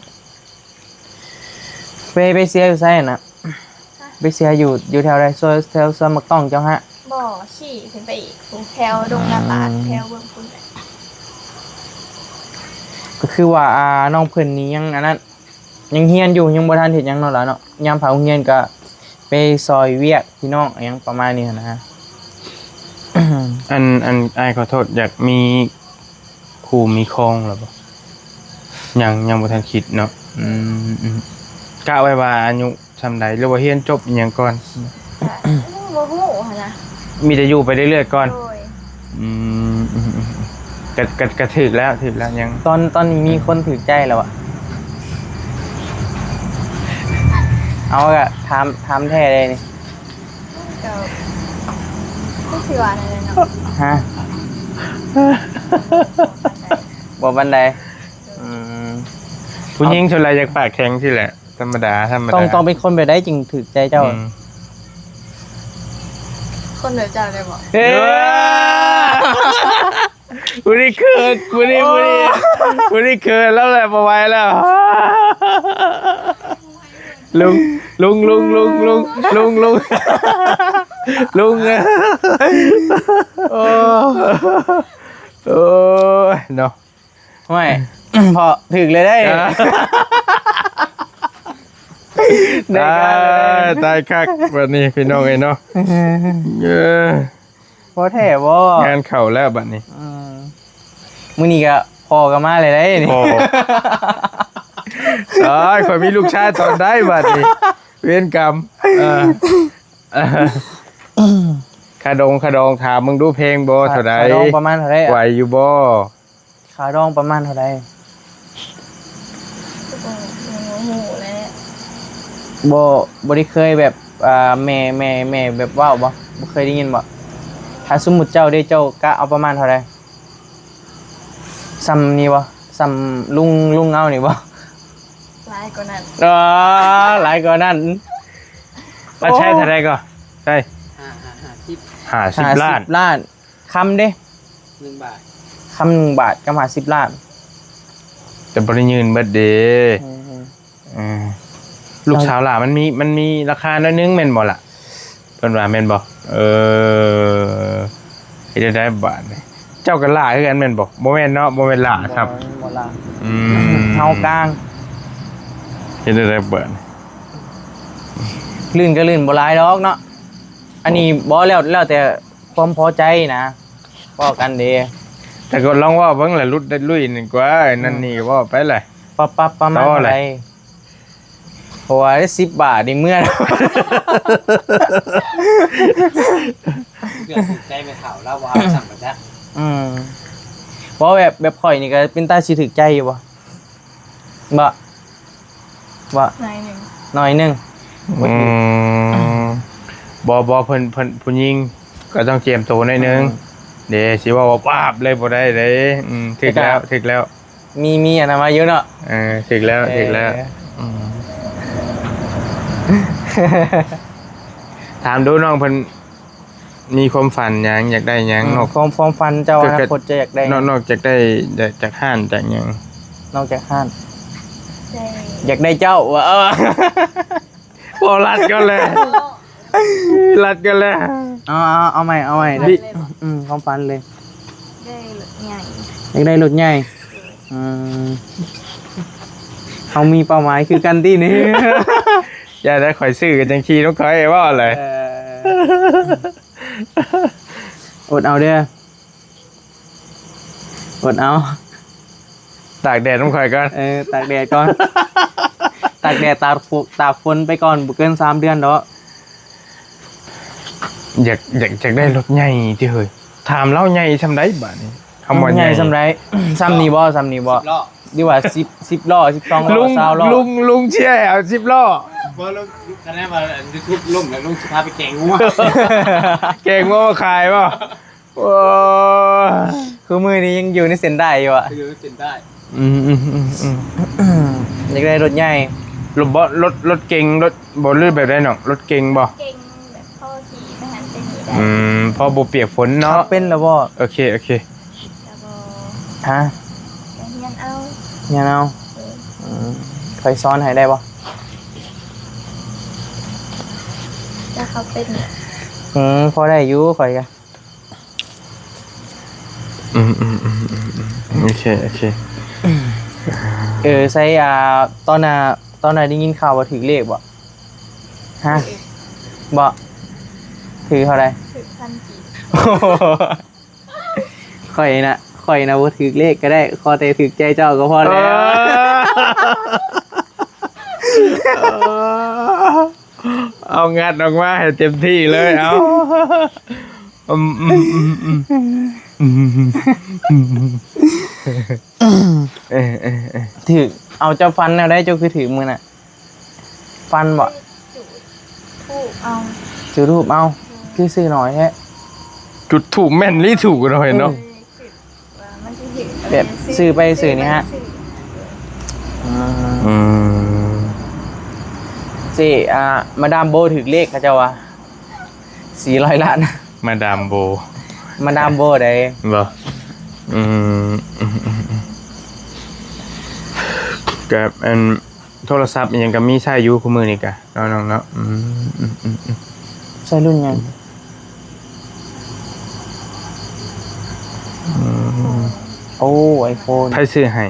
ໄປ ໄປເສຍຢູ່ໃສຫັ້ນນະ? ຮະ? ໄປເສຍຢູ່ ຢູ່ແຖວໃດ? ແຖວ ແຖວສວນໝາກຕ້ອງເຈົ້າຫະ? ບໍ່ ຂີ່ຂຶ້ນໄປອີກ ແຖວດົງນາຕາດ ອືມ ແຖວເບື້ອງພຸ້ນແຫຼະ ກໍຄືວ່າ ອ່າ ນ້ອງເພິ່ນນີ້ຍັງອັນນັ້ນ ຍັງຮຽນຢູ່ ຍັງບໍ່ທັນເຮັດຫຍັງເນາະຫຼາເນາະ ຍາມເຂົ້າໂຮງຮຽນກໍໄປຊ່ອຍວຽກພີ່ນ້ອງ ຫຍັງປະມານນີ້ຫັ້ນນະ. ອັນ ອັນ ອ້າຍຂໍໂທດ ຢາກມີຄູ່ມີຄອງແລ້ວບໍ່? ຍັງ ຍັງບໍ່ທັນຄິດເນາະ. ອືມ ອືມ ກະໄວ້ວ່າອາຍຸສ່ຳໃດ ຫຼືວ່າຮຽນຈົບອີ່ຫຍັງກ່ອນ? ກະຍັງບໍ່ຮູ້ຫັ້ນນະ ມີແຕ່ຢູ່ໄປເລື້ອຍໆກ່ອນ. ໂດຍ. ອືມ ອືມ ອືມ ກະ ກະ ກະຖືກແລ້ວ ຖືກແລ້ວ ຍັງ ຕອນ ຕອນນີ້ມີຄົນຖືກໃຈແລ້ວຫວາ? ເອົາ ກະຖາມ ຖາມແທ້ເດ້ນີ້. ກໍ ກໍຄືວ່ານັ້ນແຫຼະເນາະ. ຮະ? ບໍ່ປານໃດ. ອືມ ຜູ້ຍິງສ່ວນຫຼາຍຢາກປາກແຂງຊີ້ແຫຼະ ທຳມະດາ ທຳມະດາ. ຕ້ອງ ຕ້ອງເປັນຄົນແບບໃດຈຶ່ງຖືກໃຈເຈົ້າ? ອືມ ຄົນແບບເຈົ້າໄດ້ບໍ່? ເອີ ຜູ້ນີ້ເຂີນ ຜູ້ນີ້ ໂອ້ ຜູ້ນີ້ ຜູ້ນີ້ເຂີນແລ້ວແຫຼະ ບໍ່ໄຫວແລ້ວ. ລຸງ ລຸງ ລຸງ ລຸງ ລຸງ ລຸງ ລຸງ ລຸງ ເອີຍ ໂອ້ ໂອ້ຍເນາະ. ຫ້ວຍ ເພາະຖືກເລີຍເດ້. ອ່າ ໄດ້ການເລີຍ ຕາຍ ຕາຍຄັກບັດນີ້ ພີ່ນ້ອງເອີຍເນາະ. ເອີ ພໍແທ້ບໍ່? ງານເຂົ້າແລ້ວບັດນີ້. ອືມ ມື້ນີ້ກະພໍ່ກະມາເລີຍເດ້ນີ້. ພໍ່ ຕາຍ ຂ້ອຍມີລູກຊາຍຕອນໃດບັດນີ້ ເວນກຳ. ເອີ ຄ່າດົງຄ່າດອງ ຖາມເບິ່ງດູ ແພງບໍ່? ຄ່າ ເທົ່າໃດ? ຄ່າດອງປະມານເທົ່າໃດ? ໄຫວຢູ່ບໍ່? ຄ່າດອງປະມານເທົ່າໃດ? ໂອ້ ຍັງບໍ່ຮູ້ແຫຼະ. ບໍ່ ບໍ່ໄດ້ເຄີຍແບບ ອ່າ ແມ່ ແມ່ ແມ່ແບບເວົ້າບໍ່? ບໍ່ເຄີຍໄດ້ຍິນບໍ່? ຖ້າສົມມຸດເຈົ້າເດ້ ເຈົ້າກະເອົາປະມານເທົ່າໃດ? ສ່ຳນີ້ບໍ່? ສ່ຳລຸງ ລຸງເອົານີ້ບໍ່? ຫຼາຍກວ່ານັ້ນ. ອໍ ຫຼາຍກວ່ານັ້ນ. ເອົາ ໂອ້ ໃຊ້ເທົ່າໃດກໍ? ໃຊ້ ຫ້າ ຫ້າ ຫ້າສິບ ຫ້າສິບ ຫ້າສິບລ້ານ ລ້ານ. ຄຳເດ້? ໜຶ່ງບາດ ຄຳໜຶ່ງບາດກັບຫ້າສິບລ້ານ. ແຕ່ບໍ່ໄດ້ຍື່ນເບິດເດ້. ອືມ ເອີ ລູກສາວຫຼ້າມັນມີ ມັນມີລາຄາໜ້ອຍໜຶ່ງແມ່ນບໍ່ລະ? ເພິ່ນວ່າແມ່ນບໍ່? ເອີ ເຮັດຈັ່ງໃດບາດນີ້? ເຈົ້າກໍຫຼ້າຄືກັນແມ່ນບໍ່? ບໍ່ແມ່ນເນາະ ບໍ່ແມ່ນຫຼ້າຊ້ຳ. ບໍ່ ບໍ່ຫຼ້າ. ອືມ ເຮົາກາງ. ເຮັດຈັ່ງໃດບາດນີ້? ລື່ນກໍລື່ນບໍ່ຫຼາຍດອກເນາະ. ອັນນີ້ບໍ່ ແລ້ວ ແລ້ວແຕ່ຄວາມພໍໃຈນະ ເວົ້າກັນເດ້. ແຕ່ກໍລອງເວົ້າເບິ່ງລະ ຫຼຸດໄດ້ລຸຍນີ້ກວ່າ ນັ້ນນີ້ກໍເວົ້າໄປລະ ປັບ ປັບປະມານເທົ່າໃດ? ເພາະວ່າສິບບາດນີ້ເມື່ອ ເກືອບຖືກໃຈແມ່ເຖົ້າລາວ ບໍ່ເອົາຊ້ຳກະຈັກ. ອືມ ເວົ້າແບບ ແບບຂ້ອຍນີ້ກະເປັນຕາຊິຖືກໃຈຢູ່ບໍ່? ບໍ່ ບໍ່ ໜ້ອຍໜຶ່ງ ໜ້ອຍໜຶ່ງ. ອືມ ບໍ່ ບໍ່ ເພິ່ນ ເພິ່ນ ຜູ້ຍິງກໍຕ້ອງກຽມໂຕໜ້ອຍໜຶ່ງ ອືມ ເດ້ ຊິເວົ້າວ່າປາບເລີຍບໍ່ໄດ້ເດ້. ອືມ ຖືກແລ້ວ ຖືກແລ້ວ. ມີ ມີອັນນັ້ນມາຢູ່ເນາະ. ເອີ ຖືກແລ້ວ ເອີ ຖືກແລ້ວ. ອືມ ຖາມດູນ້ອງເພິ່ນມີຄວາມຝັນຫຍັງ ຢາກໄດ້ຫຍັງ? ອືມ ນອກ ຄວາມ ຄວາມຝັນເຈົ້າ ອະນາຄົດເຈົ້າຢາກໄດ້ຫຍັງ? ນອກ ນອກຈາກໄດ້ ຈາກຮ້ານຈາກຫຍັງ? ນອກຈາກຮ້ານ ຢາກໄດ້ເຈົ້າ. ເອີ ເວົ້າລັດກ່ອນແຫຼະ ລັດກ່ອນແຫຼະ. ເອົາ ເອົາ ເອົາໃໝ່ ເອົາໃໝ່. ອືມ ຄວາມຝັນເລີຍ ໄດ້ລົດໃຫຍ່ ຢາກໄດ້ລົດໃຫຍ່. ອືມ ເຮົາມີເປົ້າໝາຍຄືກັນຕິນີ້. ຢ່າໄດ້ ຂ້ອຍຊື້ກໍຈັ່ງຂີ່ນຳຂ້ອຍ ເວົ້າແຫຼະ. ເອີ ອົດເອົາເດີ້ ອົດເອົາ ຕາກແດດນຳຂ້ອຍກ່ອນ. ເອີ ຕາກແດດກ່ອນ ຕາກແດດ ຕາກຝົນ ຕາກຝົນໄປກ່ອນ ບໍ່ເກີນສາມເດືອນດອກ. ຢາກ ຢາກ ຢາກໄດ້ລົດໃຫຍ່ຕິເຮີ້ຍ. ຖາມລາວໃຫຍ່ສ່ຳໃດບາດນີ້? ຄຳວ່າໃຫຍ່ສ່ຳໃດ? ສ່ຳນີ້ບໍ່? ສ່ຳນີ້ບໍ່? ສິບລໍ້ ຫຼືວ່າສິບ ສິບລໍ້ ສິບສອງລໍ້ ຊາວລໍ້? ລຸງ ລຸງ ລຸງເຊຍເອົາສິບລໍ້. ບໍ່ ລຸງ ຄະແນນວ່າ YouTube ລົ້ມແລ້ວ ລຸງຊິພາໄປແກງງົວ ແກງງົວມາຂາຍບໍ່? ໂອ້ ຄືມື້ນີ້ຍັງຢູ່ໃນເສັ້ນໄດ້ຢູ່ອະ? ຢູ່ໃນເສັ້ນໄດ້. ອືມໆ ຢາກໄດ້ລົດໃຫຍ່. ລົດບໍ່? ລົດ ລົດເກັງ ລົດບໍ່ ຫຼືແບບໃດນ້ອງ? ລົດເກັງບໍ່? ເກັງແບບພໍຂີ່ໄປຫັ້ນໄປນີ້ໄດ້. ອືມ ພໍບໍ່ປຽກຝົນເນາະ. ຂັບເປັນແລ້ວບໍ່? ໂອເຄ ໂອເຄ. ແລ້ວບໍ່? ຮະ? ກໍຮຽນເອົາ ຮຽນເອົາ. ເອີ ອືມ ຂ້ອຍສອນໃຫ້ໄດ້ບໍ່? ຈະຂັບເປັນ. ອືມ ພໍໄດ້ຢູ່ ຂ້ອຍກະ ອືມ ໂອເຄ ໂອເຄ. ເອີ ໃສ່ ອ່າ ຕອນໜ້າ ຕອນໜ້າໄດ້ຍິນຂ່າວວ່າຖືກເລກບໍ່? ຮະ? ບໍ່? ຖືກເທົ່າໃດ? ຖືກພັນກີບ. ຂ້ອຍນະ ຂ້ອຍນະບໍ່ຖືກເລກກໍໄດ້ ຂໍແຕ່ຖືກໃຈເຈົ້າກໍພໍແລ້ວ. ເອີ ເອົາ ເອົາ ເອົາງັດອອກມາໃຫ້ເຕັມທີ່ເລີຍ ເອົາ. ອືມ ອືມ ອືມ ອືມ ເອີ ເອີ ເອີ ຖືກ ເອົາ ເຈົ້າຝັນແນວໃດ ເຈົ້າຄືຖືກມື້ນະ? ຝັນບໍ່? ຈຸດທູບເອົາ ຈຸດທູບເອົາ ຄືຊື່ໜ້ອຍແທ້. ຈຸດທູບແມ່ນອີ່ຫຼີ ຖືກໜ້ອຍເນາະ ເອີ ຄືວ່າມັນຊິຖືກ ແບບ ແມ່ນ ຊື້ໄປຊື່ນີ້ຮະ ຊື້ໄປຊື່ ອືມ ອືມ ເຈ້ ອ່າ ມາດາມໂບຖືກເລກ ເຂົາເຈົ້າວ່າ ສີ່ຮ້ອຍລ້ານ ມາດາມໂບ ມາດາມໂບໃດ໋ ບໍ່ ອືມ ອືມ ອືມ ອືມ ກໍ ອັນ ໂທລະສັບອີ່ຫຍັງກໍມີໃຊ້ຢູ່ຄູ່ມື້ນີ້ກະເນາະ ນ້ອງເນາະ. ອືມ ອືມ ອືມ ອືມ ໃຊ້ລຸ້ນຫຍັງ? ອືມ ໂອ້ ໄອໂຟນ ໃຜຊື້ໃຫ້?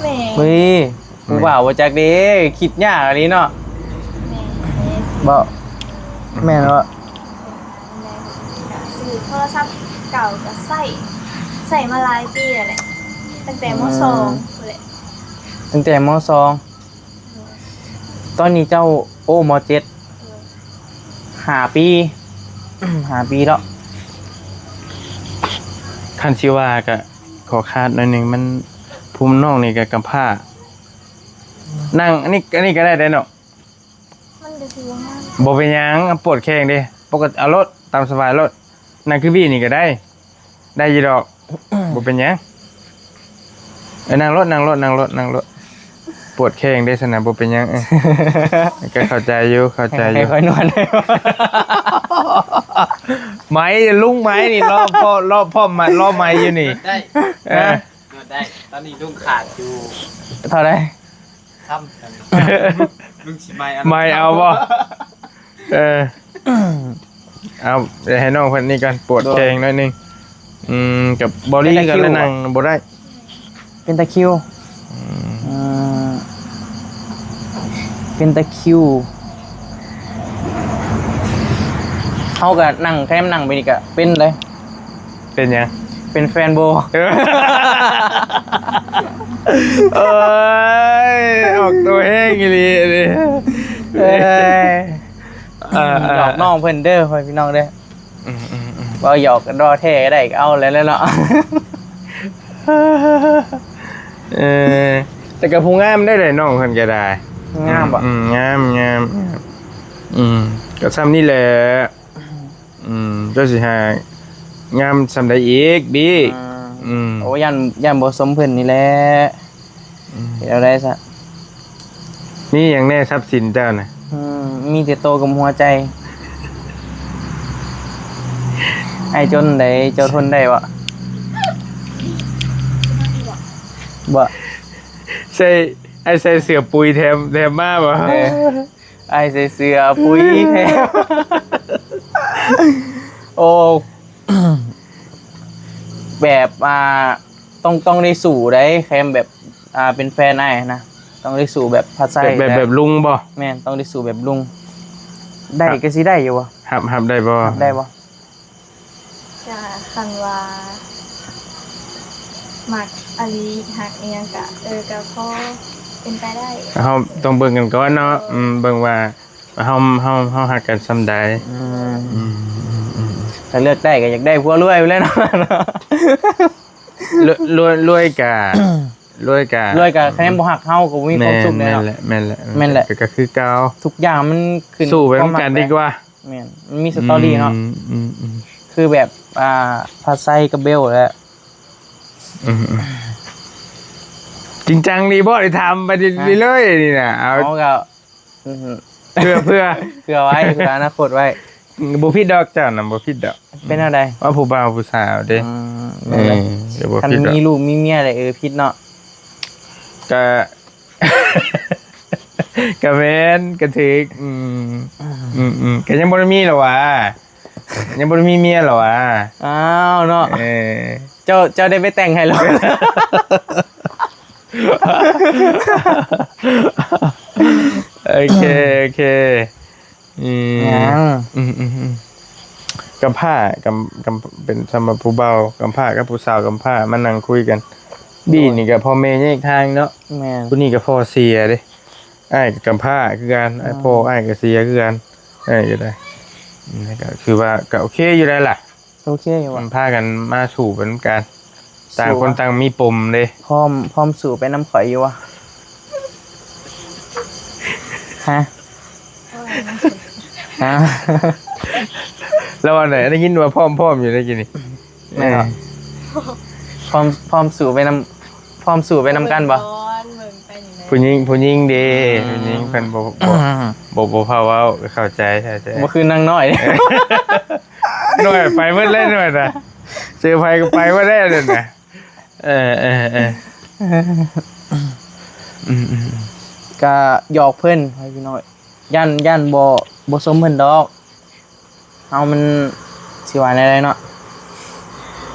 ແມ່ ເຮີ້ຍ ແມ່ ຜູ້ບ່າວບໍ່ຈັກເດ້ ຄິດຍາກອີ່ຫຼີເນາະ. ແມ່ ບໍ່ ແມ່ນບໍ່? ແມ່ ກະຊື້ໂທລະສັບເກົ່າ ກະໃຊ້ ໃຊ້ມາຫຼາຍປີແລ້ວແຫຼະ ຕັ້ງແຕ່ ອືມ ມໍສອງພຸ້ນແຫຼະ ຕັ້ງແຕ່ ມໍສອງ ໂດຍ ຕອນນີ້ເຈົ້າ ໂອ້ ມໍເຈັດ ໂດຍ ຫ້າປີ ຫ້າປີແລ້ວ. ຄັນຊິວ່າກະຂໍຄາດໜ້ອຍໜຶ່ງ ມັນ ຜູ້ນ້ອງນີ້ກະກຳພ້າ ນັ່ງ ອັນນີ້ ອັນນີ້ກະໄດ້ເດ້ເນາະ. ມັນກະຊິບໍ່ງາມ ບໍ່ເປັນຫຍັງ ປວດແຂ້ງເດ້ ປົກກະຕິ ເອົາໂລດ ຕາມສະບາຍໂລດ ນັ່ງຄືບີນີ້ກະໄດ້ ໄດ້ຢູ່ດອກ ບໍ່ເປັນຫຍັງ. ເອີ ນັ່ງໂລດ ນັ່ງໂລດ ນັ່ງໂລດ ນັ່ງໂລດ ປວດແຂ້ງເດ້ຊັ້ນນະ ບໍ່ເປັນຫຍັງ. ເອີ ກະເຂົ້າໃຈຢູ່ ເຂົ້າໃຈຢູ່ ໃຫ້ຂ້ອຍນວດໄດ້ບໍ່? ໄມ້ ລຸງໄມ້ນີ້ ລໍພໍ່ ລໍພໍ່ໄມ້ ລໍໄມ້ຢູ່ນີ້ ນວດໄດ້ ເອີ ນວດໄດ້ ຕອນນີ້ລຸງຂາດຢູ່ ເທົ່າໃດ? ຊ້ຳກັນ ລຸງຊິໄໝເອົາ ໄໝເອົາບໍ່? ເອີ ເອົາ ດຽວໃຫ້ນ້ອງເພິ່ນນີ້ກ່ອນ ປວດແຂ້ງໜ້ອຍໜຶ່ງ. ໂດຍ ອືມ ກັບເບົາຫຼີ້ ເປັນຕະຄິວ ກັນແລ້ວນັ່ງບໍ່ໄດ້ ເປັນຕະຄິວ. ອືມ ອືມ ເປັນຕະຄິວ ເຮົາກໍນັ່ງ ແຄມນັ່ງໄປນີ້ກໍເປັນເດ້. ເປັນຫຍັງ? ເປັນແຟນໂບ. ເອີຍ ອອກໂຕແຮງອີ່ຫຼີ ເອີຍ ເອີ ເອີ ຫຼອກນ້ອງເພິ່ນເດີ ພໍ່ແມ່ພີ່ນ້ອງເດີ. ອືມໆໆ ເວົ້າຫຍອກກັນ ເວົ້າແທ້ກໍໄດ້ ກໍເອົາແລ້ວເນາະ. ເອີ ແຕ່ກໍຜູ້ງາມໄດ້ ໄດ້ນ້ອງເພິ່ນກໍໄດ້ ງາມບໍ່? ອືມ ງາມ ງາມ ງາມ. ອືມ ກໍຊ່ຳນີ້ແຫຼະ. ອືມ ເຈົ້າຊິຫາງາມສ່ຳໃດອີກບີ? ອືມ ອືມ ໂອ້ ຢ້ານ ຢ້ານບໍ່ສົມເພິ່ນນີ້ແຫຼະ. ອືມ ເຮັດແນວໃດຊະ? ມີຫຍັງແດ່ຊັບສິນເຈົ້ານະ? ອືມ ມີແຕ່ໂຕກັບຫົວໃຈ. ອ້າຍຈົນໃດ ເຈົ້າທົນໄດ້ບໍ່? ບໍ່ ໃສ່ ອ້າຍໃສ່ເສື້ອປຸຍແຖມ ແຖມມາບໍ່? ເອີ ອ້າຍໃສ່ເສື້ອປຸຍແຖມ. ໂອ້ ແບບ ອ່າ ຕ້ອງ ຕ້ອງໄດ້ສູ້ໃດ໋ ແຄມແບບ ອ່າ ເປັນແຟນອ້າຍນະ ຕ້ອງໄດ້ສູ້ແບບພັດໄຊ ແບບ ແບບ ແບບລຸງບໍ່? ແມ່ນ ຕ້ອງໄດ້ສູ້ແບບລຸງ. ໄດ້ ຮັບ ກໍຊິໄດ້ຢູ່ບໍ່? ຮັບ ຮັບໄດ້ບໍ່? ຮັບໄດ້ບໍ່? ກະຄັນວ່າມັກອີ່ຫຼີ ຮັກອີ່ຫຍັງກະ ເອີ ກະພໍເປັນໄປໄດ້. ເຮົາຕ້ອງເບິ່ງກັນກ່ອນເນາະ. ເອີ ອືມ ເບິ່ງວ່າເຮົາ ເຮົາ ເຮົາຮັກກັນສ່ຳໃດ. ອືມ ອືມ ອືມ ອືມ ຖ້າເລືອກໄດ້ກໍຢາກໄດ້ຜົວລວຍພຸ້ນແຫຼະເນາະ. ລວຍ ລວຍ ລວຍກະ ລວຍກະ ລວຍກະ ອືມ ຄະແນນບໍ່ຮັກເຮົາກໍບໍ່ມີຄວາມສຸກແນ່ເນາະ. ແມ່ນແຫຼະ ແມ່ນແຫຼະ ແມ່ນແຫຼະ ກໍ ກໍຄືເກົ່າ ທຸກຢ່າງມັນຂຶ້ນ ສູ້ໄປນຳກັນດີກວ່າ. ແມ່ນ ມັນມີສະຕໍຣີເນາະ. ອືມ ອືມ ອືມ ຄືແບບ ອ່າ ພາໄຊກັບເບວແຫຼະ. ອືມ ອືມ ຈິງຈັງນີ້ບໍ່ໄດ້ຖາມໄປເລີຍນີ້ນະ. ເອົາ ເຮົາກໍ ອືມ ເພື່ອ ເພື່ອ ເພື່ອໄວ້ ເພື່ອອະນາຄົດໄວ້. ບໍ່ຜິດດອກ ເຈົ້ານະບໍ່ຜິດດອກ. ເປັນແນວໃດ? ວ່າຜູ້ບ່າວຜູ້ສາວເດ້. ອືມ ເອີ ບໍ່ຜິດດອກ ຄັນມີລູກມີເມຍແລ້ວ ເອີ ຜິດເນາະ. ກະ ກະແມ່ນ ກະຖືກ. ອືມ ອືມ ອືມ ກະຍັງບໍ່ໄດ້ມີລະຫວາ ຍັງບໍ່ໄດ້ມີເມຍລະຫວາ. ອ້າວເນາະ. ເອີ ເຈົ້າ ເຈົ້າໄດ້ໄປແຕ່ງໃຫ້ລະຫວາ? ໂອເຄ ໂອເຄ. ອືມ ຍັງ ອືມ ອືມ ອືມ. ກຳພ້າ ກຳ ກຳ ເປັນສຳລັບຜູ້ບ່າວກຳພ້າກັບຜູ້ສາວກຳພ້າມານັ່ງຄຸຍກັນ. ບີນີ້ກໍພໍ່ແມ່ແຍກທາງເນາະ. ແມ່ນ. ຜູ້ນີ້ກໍພໍ່ເສຍເດ້. ອ້າຍກໍກຳພ້າຄືກັນ. ອ້າຍ ພໍ່ອ້າຍກໍເສຍຄືກັນ. ອ້າຍກໍໄດ້. ອືມ ກໍຄືວ່າກໍໂອເຄຢູ່ແລ້ວລະ. ໂອເຄຢູ່ຫວາ? ມັນພາກັນມາສູ້ໄປນຳກັນ. ຕ່າງຄົນຕ່າງມີປົມເດ້. ພ້ອມ ພ້ອມສູ້ໄປນຳຂ້ອຍຢູ່ຫວາ? ຮະ? ຮະ? ລາວວ່າໄດ? ໄດ້ຍິນວ່າພ້ອມ ພ້ອມຢູ່ໄດ໋ກີ້ນີ້. ແມ່ນບໍ່? ເອີ ພ້ອມ ພ້ອມສູ້ໄປນຳ ພ້ອມສູ້ໄປນຳກັນບໍ່? ເບິ່ງກ່ອນ ເບິ່ງໄປນີ້ແຫຼະ. ຜູ້ຍິງ ຜູ້ຍິງເດ້. ອືມ ຜູ້ຍິງເພິ່ນບໍ່ ບໍ່ ບໍ່ ບໍ່ພາເວົ້າ ເຂົ້າໃຈ ເຂົ້າໃຈ. ບໍ່ຄືນາງນ້ອຍ. ເອີ ນ້ອຍໄປໝົດແລ້ວ ນ້ອຍນະ ເຈີໃຜກໍໄປໝົດແລ້ວນັ້ນນະ. ເອີ ເອີ ເອີ ອືມ ກະຫຍອກເພິ່ນ ໃຫ້ພີ່ນ້ອງ ຢ້ານ ຢ້ານບໍ່ ບໍ່ສົມເພິ່ນດອກ. ເຮົາມັນຊິວ່າແນວໃດເນາະ.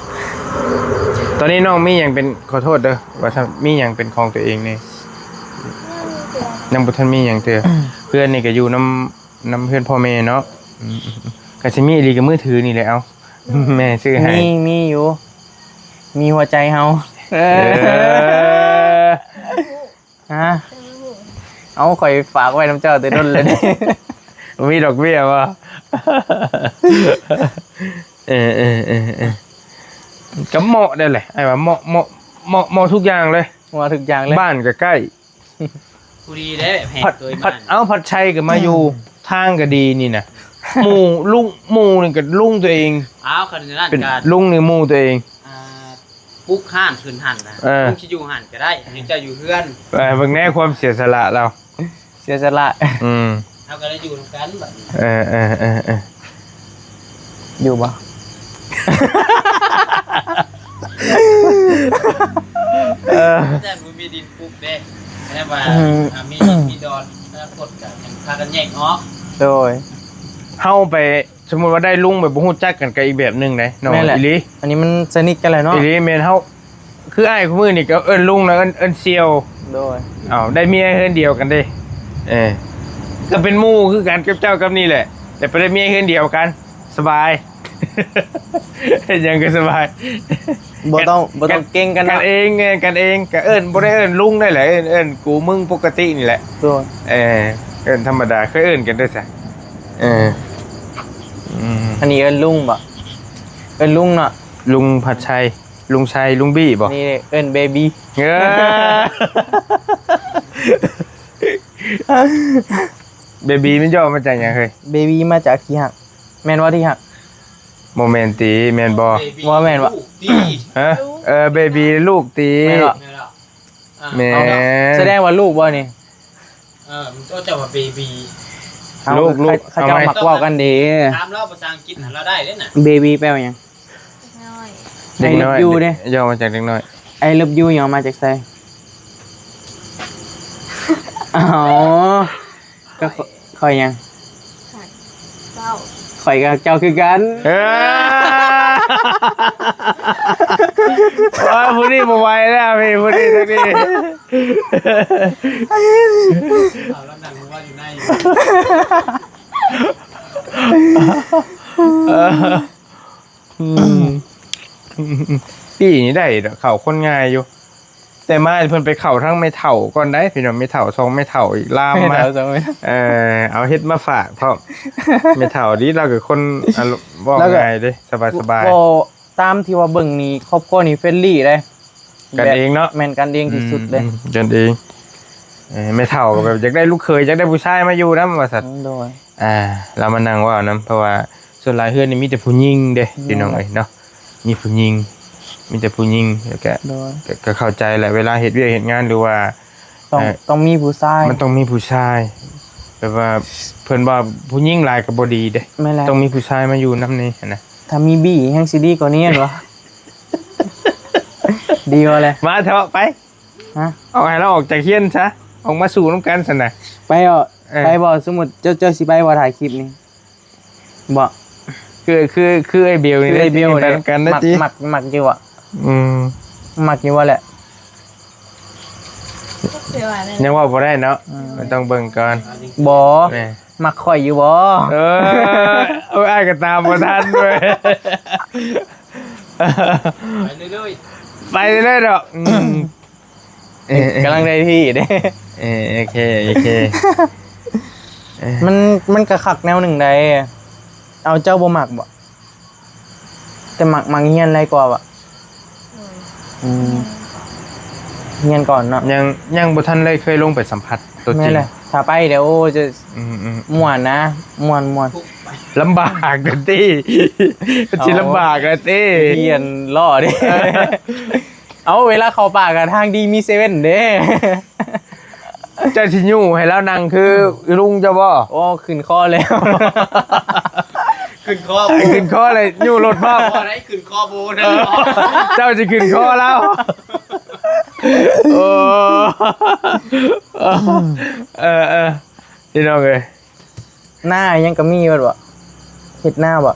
ຕອນນີ້ນ້ອງມີຫຍັງເປັນ ຂໍໂທດເດີ ວ່າຖ້າມີຫຍັງເປັນຂອງຕົວເອງແດ່? ຍັງບໍ່ທັນມີຫຍັງເທື່ອ. ເຮືອນນີ້ກໍຢູ່ນຳ ນຳເຮືອນພໍ່ແມ່ເນາະ. ອືມ ກໍຊິມີອີ່ຫຼີກໍມືຖືນີ້ແຫຼະ. ເອົາ ແມ່ຊື້ໃຫ້. ມີ ມີຢູ່ ມີຫົວໃຈເຮົາ. ເອີ ຮະ? ເອົາ ຂ້ອຍຝາກໄວ້ນຳເຈົ້າແຕ່ດົນແລ້ວເດ້. ມີດອກເບ້ຍບໍ່? ເອີ ເອີ ເອີ ເອີ ກໍເໝາະໄດ້ແຫຼະ ອ້າຍວ່າເໝາະ ເໝາະ ເໝາະ ເໝາະທຸກຢ່າງເລີຍ. ເໝາະທຸກຢ່າງເລີຍ. ບ້ານກໍໃກ້ ຜູ້ດີເດ້ ແພງ ພັດ ໂດຍ ພັດ ບ້ານ ເອົ້າ ພັດໄຊກໍມາຢູ່ ອືມ ທາງກໍດີນີ້ນະ. ໝູ່ລຸງ ໝູ່ນີ້ກໍລຸງຕົວເອງ. ອ້າວ ຄັນນັ້ນ ເປັນ ກໍ ລຸງນີ້ໝູ່ຕົວເອງ. ອ່າ ປຸກຮ້ານຂຶ້ນຫັ້ນນະ ເອີ ລຸງຊິຢູ່ຫັ້ນກໍໄດ້ ໃຫ້ເຈົ້າຢູ່ເຮືອນ. ເອີ ເບິ່ງແດ່ຄວາມເສຍສະຫຼະລາວ. ເສຍສະຫຼະ. ອືມ ເຮົາກໍໄດ້ຢູ່ນຳກັນບັດນີ້. ເອີ ເອີ ເອີ ເອີ ຢູ່ບໍ່? ເອີ ແຕ່ບໍ່ມີດິນປຸກເດ້ ແຕ່ວ່າ ອືມ ອ່າ ມີ ມີດອນ ອະນາຄົດກໍຍັງພາກັນແຍກອອກ. ໂດຍ ເຮົາໄປ ສົມມຸດວ່າໄດ້ລຸງແບບບໍ່ຮູ້ຈັກກັນກໍອີກແບບໜຶ່ງເດ້ນ້ອງ. ແມ່ນແຫຼະ ອີ່ຫຼີ ອັນນີ້ມັນສະໜິດກັນແລ້ວເນາະ. ອີ່ຫຼີ ແມ່ນ ເຮົາ ຄືອ້າຍຄູ່ມື້ນີ້ກໍເອີ້ນລຸງນະ ເອີ້ນ ເອີ້ນສ່ຽວ. ໂດຍ ເອົ້າ ໄດ້ເມຍເຮືອນດຽວກັນເດ້. ເອີ ກໍເປັນໝູ່ຄືກັນກັບເຈົ້າກັບນີ້ແຫຼະ ແຕ່ໄປໄດ້ເມຍເຮືອນດຽວກັນ ສະບາຍ ເຮັດຫຍັງກໍສະບາຍ. ບໍ່ຕ້ອງ ບໍ່ຕ້ອງເກັ່ງກັນເນາະ ກັນເອງ ເອີ ກັນເອງ ກໍເອີ້ນ ບໍ່ໄດ້ເອີ້ນລຸງໄດ້ແຫຼະ ເອີ້ນ ເອີ້ນກູມຶງປົກກະຕິນີ້ແຫຼະ. ໂດຍ ເອີ ເອີ້ນທຳມະດາ ເຄີຍເອີ້ນກັນເດີ້ຊະ. ເອີ ອືມ ອັນນີ້ເອີ້ນລຸງບໍ່? ເອີ້ນລຸງເນາະ ລຸງພັດໄຊ ລຸງໄຊ ລຸງບີບໍ່? ນີ້ເອີ້ນເບບີ. ເອີ ເບບີມັນຫຍໍ້ມາຈາກຫຍັງເຮີ້ຍ? ເບບີມາຈາກທີ່ຮັກ ແມ່ນບໍ່ທີ່ຮັກ? ບໍ່ແມ່ນຕິ ແມ່ນບໍ່? ບໍ່ແມ່ນບໍ່? ຮະ? ເອີ ເບບີລູກຕິ ແມ່ນບໍ່? ແມ່ນ ເອົ້າ ສະແດງວ່າລູກບໍ່ນີ້? ເອີ ມັນເຈົ້າວ່າເບບີ ລູກ ລູກ ເຂົາເຈົ້າມັກເວົ້າກັນເດ້. ຖາມລາວພາສາອັງກິດຫັ້ນລາວໄດ້ເດ້ນະ. ເບບີແປວ່າຫຍັງ? ເດັກນ້ອຍ I love you ເດ້ ຫຍໍ້ມາຈາກເດັກນ້ອຍ. I love you ຫຍໍ້ມາຈາກໃສ? ເອົ້າ ກໍຂ້ອຍຫຍັງ? ເຈົ້າ ຂ້ອຍກໍເຈົ້າຄືກັນ. ເອີ ໂອ້ຍ ຜູ້ນີ້ບໍ່ໄຫວແລ້ວພີ່ ຜູ້ນີ້ທາງນີ້. ເອົາລະນັ່ງເວົ້າຢູ່ໃນ ເອີ ອືມ ປີນີ້ໄດ້ດອກ ເຂົ້າຄົນງ່າຍຢູ່. ແຕ່ມາເພິ່ນໄປເຂົ້າທາງແມ່ເຖົ້າກ່ອນໄດ໋ພີ່ນ້ອງ ແມ່ເຖົ້າສອງແມ່ເຖົ້າອີກລາມມາ ແມ່ເຖົ້າສອງແມ່ເຖົ້າ ເອີ ເອົາເຫັດມາຝາກພ້ອມ. ແມ່ເຖົ້າດີ ລາວກໍຄົນ ອາ ເວົ້າງ່າຍເດ້ ສະບາຍໆ. ເວົ້າຕາມທີ່ວ່າເບິ່ງນີ້ ຄອບຄົວນີ້ເຟຣນລີເດ້ ກັນເອງເນາະ. ແມ່ນ ກັນເອງທີ່ສຸດເລີຍ ອືມ ກັນເອງ. ເອີ ແມ່ເຖົ້າກໍແບບຢາກໄດ້ລູກເຂີຍ ຢາກໄດ້ຜູ້ຊາຍມາຢູ່ນຳວ່າຊັ້ນ. ໂດຍ ອ່າ ລາວມານັ່ງເວົ້ານຳ ເພາະວ່າສ່ວນຫຼາຍເຮືອນນີ້ມີແຕ່ຜູ້ຍິງເດ້ ໂດຍ ພີ່ນ້ອງເອີຍເນາະ ມີຜູ້ຍິງ ມີແຕ່ຜູ້ຍິງ ແລ້ວກະ ໂດຍ ກະ ກະເຂົ້າໃຈແຫຼະ ເວລາເຮັດວຽກເຮັດງານ ຫຼືວ່າ ຕ້ອງ ເອີ ຕ້ອງມີຜູ້ຊາຍ ມັນຕ້ອງມີຜູ້ຊາຍ ແບບວ່າເພິ່ນວ່າຜູ້ຍິງຫຼາຍກໍບໍ່ດີເດ້. ແມ່ນແລ້ວ ຕ້ອງມີຜູ້ຊາຍມາຢູ່ນຳນີ້ຫັ້ນນະ. ຖ້າມີບີແຮ່ງຊິດີກວ່ານີ້ແມ່ນບໍ່? ດີບໍ່ແຫຼະ ມາເຖາະໄປ. ຮະ? ເອົາໃຫ້ລາວອອກຈາກເຮືອນຊະ ອອກມາສູ້ນຳກັນຊັ້ນນະ. ໄປເອົາ ເອີ ໄປບໍ່? ສົມມຸດເຈົ້າ ເຈົ້າຊິໄປບໍ່ ຖ່າຍຄລິບນີ້? ບໍ່ ຄື ຄື ຄືໄອ້ເບວນີ້ ຄືໄອ້ເບວນີ້ ໄປນຳກັນໄດ້ຕິ ມັກ ມັກຢູ່ບໍ່? ອືມ ມັກຢູ່ບໍ່ແຫຼະ? ຍັງເວົ້າບໍ່ໄດ້ເນາະ ອືມ ມັນຕ້ອງເບິ່ງກ່ອນ. ບໍ່ ແມ່ ມັກຂ້ອຍຢູ່ບໍ່? ເອີ ໂອ້ຍ ອ້າຍກໍຕາມບໍ່ທັນເວີຍ ໄປເລື້ອຍໆ ໄປເລື້ອຍໆດອກ ອືມ ເອີ ກຳລັງໄດ້ທີ່ເດ້ ເອີ ໂອເຄ ໂອເຄ ເອີ ມັນ ມັນກໍຄັກແນວໜຶ່ງໃດ໋ ເອົາ ເຈົ້າບໍ່ມັກບໍ່? ແຕ່ມັກ ມັກຮຽນຫຼາຍກວ່າວະ? ໂດຍ ອືມ ຮຽນກ່ອນເນາະ ຍັງ ຍັງບໍ່ທັນໄດ້ເຄີຍລົງໄປສຳຜັດຕົວຈິງ ແມ່ນແຫຼະ ຖ້າໄປແລ້ວ ໂອ້ ຈະ ອືມໆ ມ່ວນນະ ມ່ວນໆ ລຳບາກເດ້ຕິ ມັນຊິລຳບາກເດ້ຕິ ຮຽນລໍ້ເດ້ ເອົາ ເວລາເຂົ້າປ່າກໍທາງດີມີເຊເວັ່ນເດ້ ເຈົ້າຊິຍູ້ໃຫ້ລາວນັ່ງຄືລຸງເຈົ້າບໍ່? ໂອ້ ຂຶ້ນຄໍແລ້ວ ຂຶ້ນຄໍ ຂຶ້ນຄໍແລ້ວຍູ້ລົດພ້ອມ ບໍ່ໄດ້ຂຶ້ນຄໍບໍ່ໄດ້ ເຈົ້າຊິຂຶ້ນຄໍລາວ ໂອ້ ເອີໆ ພີ່ນ້ອງເອີຍ ນາຫຍັງກໍມີເບິດບໍ່? ເຮັດນາບໍ່?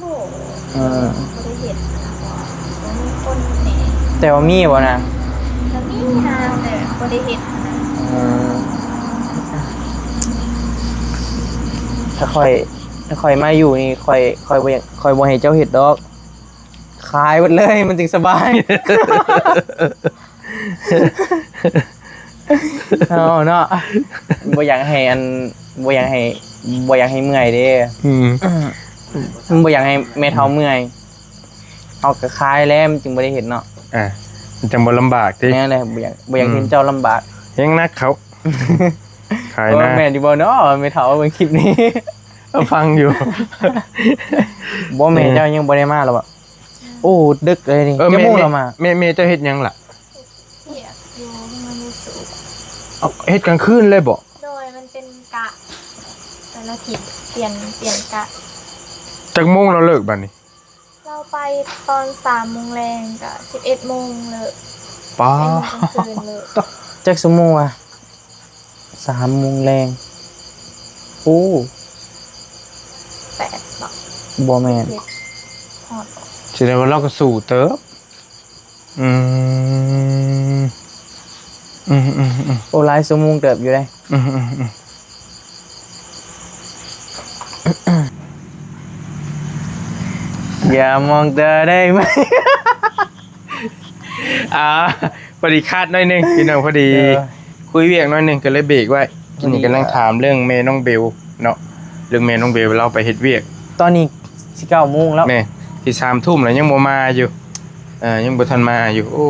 ບໍ່ ເອີ ບໍ່ໄດ້ເຮັດນະ ເພາະວ່າບໍ່ມີຄົນແດ່ ແຕ່ວ່າມີບໍ່ນາ? ກໍມີນາ ແຕ່ບໍ່ໄດ້ເຮັດນະ ເອີ ຖ້າຂ້ອຍ ຖ້າຂ້ອຍມາຢູ່ນີ້ ຂ້ອຍ ຂ້ອຍບໍ່ຢາກ ຂ້ອຍບໍ່ໃຫ້ເຈົ້າເຮັດດອກ ຂາຍເບິດເລີຍ ມັນຈຶ່ງສະບາຍ ເອົາເນາະ ບໍ່ຢາກໃຫ້ອັນ ບໍ່ຢາກໃຫ້ ບໍ່ຢາກໃຫ້ເມື່ອຍເດ້ ອືມ ບໍ່ຢາກໃຫ້ແມ່ເຖົ້າເມື່ອຍ ເຮົາກໍຂາຍແຫຼະ ມັນຈຶ່ງບໍ່ໄດ້ເຮັດເນາະ ອ່າ ມັນຈັ່ງບໍ່ລຳບາກຕິ ແມ່ນແຫຼະ ບໍ່ຢາກ ບໍ່ຢາກເຫັນເຈົ້າລຳບາກ ແຮງໜັກເຂົາ ຂາຍນາ ແມ່ນຢູ່ບໍ່ເນາະ ແມ່ເຖົ້າເບິ່ງຄລິບນີ້ ເອົາ ຟັງຢູ່ ບໍ່ແມ່ ເອີ ເຈົ້າຍັງບໍ່ໄດ້ມາລະບໍ່? ໂອ້ ດຶກເລີຍນີ້ ເອີ ຈັກໂມງລະມາ? ແມ່ ແມ່ເຈົ້າເຮັດຫຍັງລະ? ເຮັດວຽກຢູ່ເມືອງຢູ່ສູງ ເອົາ ເຮັດກາງຄືນເລີຍບໍ່? ໂດຍ ມັນເປັນກະ ແຕ່ລະທິດປ່ຽນ ປ່ຽນກະ ຈັກໂມງລາວເລີກບາດນີ້? ລາວໄປຕອນສາມໂມງແລງ ກະສິບເອັດໂມງເລີກ ປ້າ ເປັນມື້ກາງຄືນເລີກ ຈັກຊົ່ວໂມງວະ? ສາມໂມງແລງ ໂອ້ ແປດເນາະ ບໍ່ແມ່ນ ເຈັດ ຮອດ ສະແດງວ່າລາວກໍສູ້ເຕີບ ອືມ ອືມໆໆ ໂອ້ ຫຼາຍຊົ່ວໂມງເຕີບຢູ່ເດ້ ອືມໆໆ ຢ່ามองตาได้ไหม ອ່າ ພໍດີຂາດໜ້ອຍໜຶ່ງພີ່ນ້ອງ ພໍດີ ເອີ ຄຸຍວຽກໜ້ອຍໜຶ່ງກໍເລີຍເບຣກໄວ້ ທີນີ້ກຳລັງຖາມເລື່ອງແມ່ນ້ອງເບວເນາະ ເລື່ອງແມ່ນ້ອງເບວ ລາວໄປເຮັດວຽກ ຕອນນີ້ຊິເກົ້າໂມງແລ້ວ ແມ່ນ ຊິສາມທຸ່ມແລ້ວຍັງບໍ່ມາຢູ່ ເອີ ຍັງບໍ່ທັນມາຢູ່ ໂອ້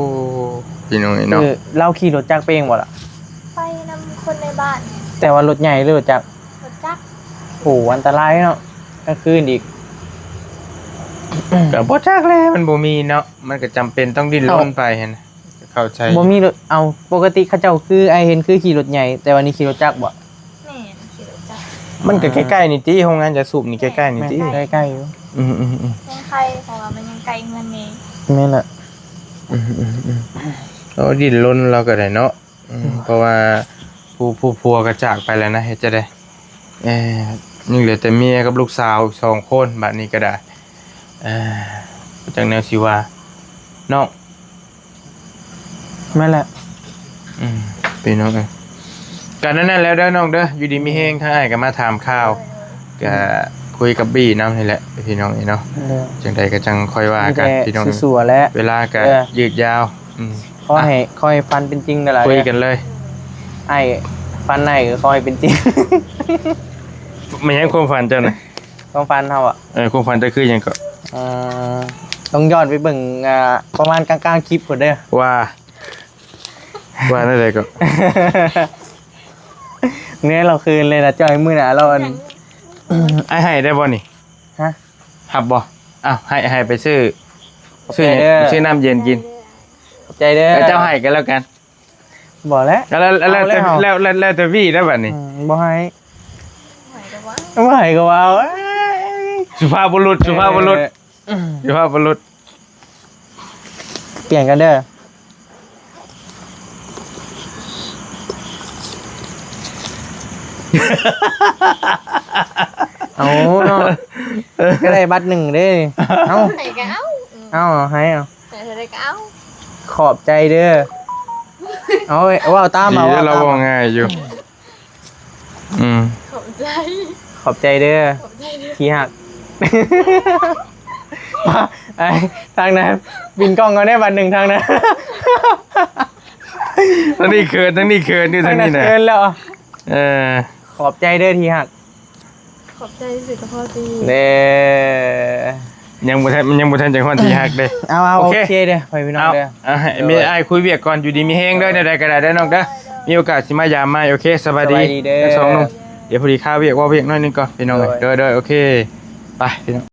ພີ່ນ້ອງເອີຍເນາະ ເອີ ລາວຂີ່ລົດຈັກໄປເອງບໍ່ລະ? ໄປນຳຄົນໃນບ້ານ ແຕ່ວ່າລົດໃຫຍ່ຫຼືລົດຈັກ? ລົດຈັກ ໂອ້ ອັນຕະລາຍເນາະ ກາງຄືນອີກ ກໍບໍ່ຈັກແຫຼະ ມັນບໍ່ມີເນາະ ມັນກໍຈຳເປັນຕ້ອງດີ້ນລົນໄປຫັ້ນນະ ເຂົ້າໃຈ ບໍ່ມີລົດ ເອົາ ປົກກະຕິເຂົາເຈົ້າຄືອ້າຍເຫັນຄືຂີ່ລົດໃຫຍ່ ແຕ່ວ່ານີ້ຂີ່ລົດຈັກບໍ່? ແມ່ນ ຂີ່ລົດຈັກ ມັນກໍໃກ້ໆນີ້ຕິ ໂຮງງານຢາສູບນີ້ໃກ້ໆນີ້ຕິ ແມ່ນ ໃກ້ໆຢູ່ ອືມໆໆ ຍັງໄຄ ເພາະວ່າມັນຍັງໃກ້ເຮືອນແມ່ ແມ່ນລະ ອືມໆໆ ໂອ້ ດີ້ນລົນລາວກໍໄດ້ເນາະ ອືມ ເພາະວ່າຜູ້ ຜູ້ຜົວກໍຈາກໄປແລ້ວນະ ເຮັດຈັ່ງໃດ ເອີ ຍັງເຫຼືອແຕ່ເມຍກັບລູກສາວອີກສອງຄົນ ບາດນີ້ກໍໄດ້ ເອີ ຈັກແນວຊິວ່າເນາະ ແມ່ນແຫຼະ ອືມ ພີ່ນ້ອງເອີຍ ກໍນັ້ນແຫຼະເດີນ້ອງເດີ ຢູ່ດີມີແຮງ ທາງອ້າຍກໍມາຖາມຂ່າວ ກໍຄຸຍກັບບີນຳນີ້ແຫຼະ ພີ່ນ້ອງເອີຍເນາະ ຈັ່ງໃດກໍຈັ່ງຄ່ອຍວ່າກັນ ມີແຕ່ ພີ່ນ້ອງ ສູ້ໆແຫຼະ ເວລາກໍ ເອີ ຍືດຍາວ ອືມ ຂໍໃຫ້ ອ່ະ ຂໍໃຫ້ຝັນເປັນຈິງເດີລະ ຄຸຍກັນເລີຍ ອ້າຍຝັນໄດ້ກໍຂໍໃຫ້ເປັນຈິງ ແມ່ນຫຍັງຄວາມຝັນເຈົ້ານະ? ຄວາມຝັນເຮົາອະ ເອີ ຄວາມຝັນເຈົ້າຄືຫຍັງເກາະ? ເອີ ຕ້ອງຍ້ອນໄປເບິ່ງ ອ່າ ປະມານກາງໆຄລິບພຸ້ນເດີ ວ່າ ວ່າແນວໃດເກາະ? ແນວລາວຄືນເລີຍນະ ເຈົ້າ ມື້ໜ້າລາວອັນ ອ້າຍໃຫ້ໄດ້ບໍ່ນີ້? ຮະ? ຮັບບໍ່? ອ້າວ ໃຫ້ ໃຫ້ໄປຊື້ ຊື້ ຊື້ນ້ຳເຢັນກິນ ຂອບໃຈເດີ ເຈົ້າໃຫ້ກັນແລ້ວກັນ ບໍ່ແຫຼະ ແລ້ວ ແລ້ວ ແລ້ວແຕ່ວີແລ້ວບັດນີ້ ອືມ ບໍ່ໃຫ້ ບໍ່ໃຫ້ກໍວ່າ ບໍ່ໃຫ້ກໍວ່າ ເອີຍ ສຸພາບບຸລຸດ ສຸພາບບຸລຸດ ເອີ ສຸພາບບຸລຸດ ປ່ຽນກັນເດີ ເອົາເນາະ ກໍໄດ້ບັດໜຶ່ງເດ້ ເອົາ ໃຫ້ກໍເອົາ ເອົາ ໃຫ້ເອົາ ໃຫ້ເທົ່າໃດກໍເອົາ ຂອບໃຈເດີ ເອົາ ເວົ້າຕາມ ດີ ເວົ້າຕາມ ລາວເວົ້າງ່າຍຢູ່ ອືມ ຂອບໃຈ ຂອບໃຈເດີ ຂອບໃຈເດີ ທີ່ຮັກ. ໄອ້ ທາງນັ້ນ ບິນກ້ອງເອົາແດ່ບັດໜຶ່ງ ທາງນັ້ນ. ທາງນີ້ເຂີນ ທາງນີ້ເຂີນຢູ່ ທາງນີ້ນະ ເຂີນແລ້ວ. ເອີ ຂອບໃຈເດີທີ່ຮັກ. ຂອບໃຈທີ່ສຸດກໍພໍດີເດ້. ຍັງບໍ່ທັນ ຍັງບໍ່ທັນຈະຮອດທີ່ຮັກເດ້. ເອົາ ເອົາ ໂອເຄ ໂອເຄເດີ ພໍ່ພີ່ນ້ອງເດີ. ເອົາ ໃຫ້ແມ່ອ້າຍຄຸຍວຽກກ່ອນ ຢູ່ດີມີແຮງເດີ ແນວໃດກໍໄດ້ເດີນ້ອງເດີ. ມີໂອກາດຊິມາຢາມໃໝ່. ໂອເຄ ສະບາຍດີ ສະບາຍດີເດີ ທັງສອງໜຸ່ມ. ດຽວພໍດີຄາວຽກ ເວົ້າວຽກໜ້ອຍໜຶ່ງກ່ອນພີ່ນ້ອງເອີຍ. ໂດຍ ໂດຍ ໂດຍ ໂອເຄ ໄປພີ່ນ້ອງ.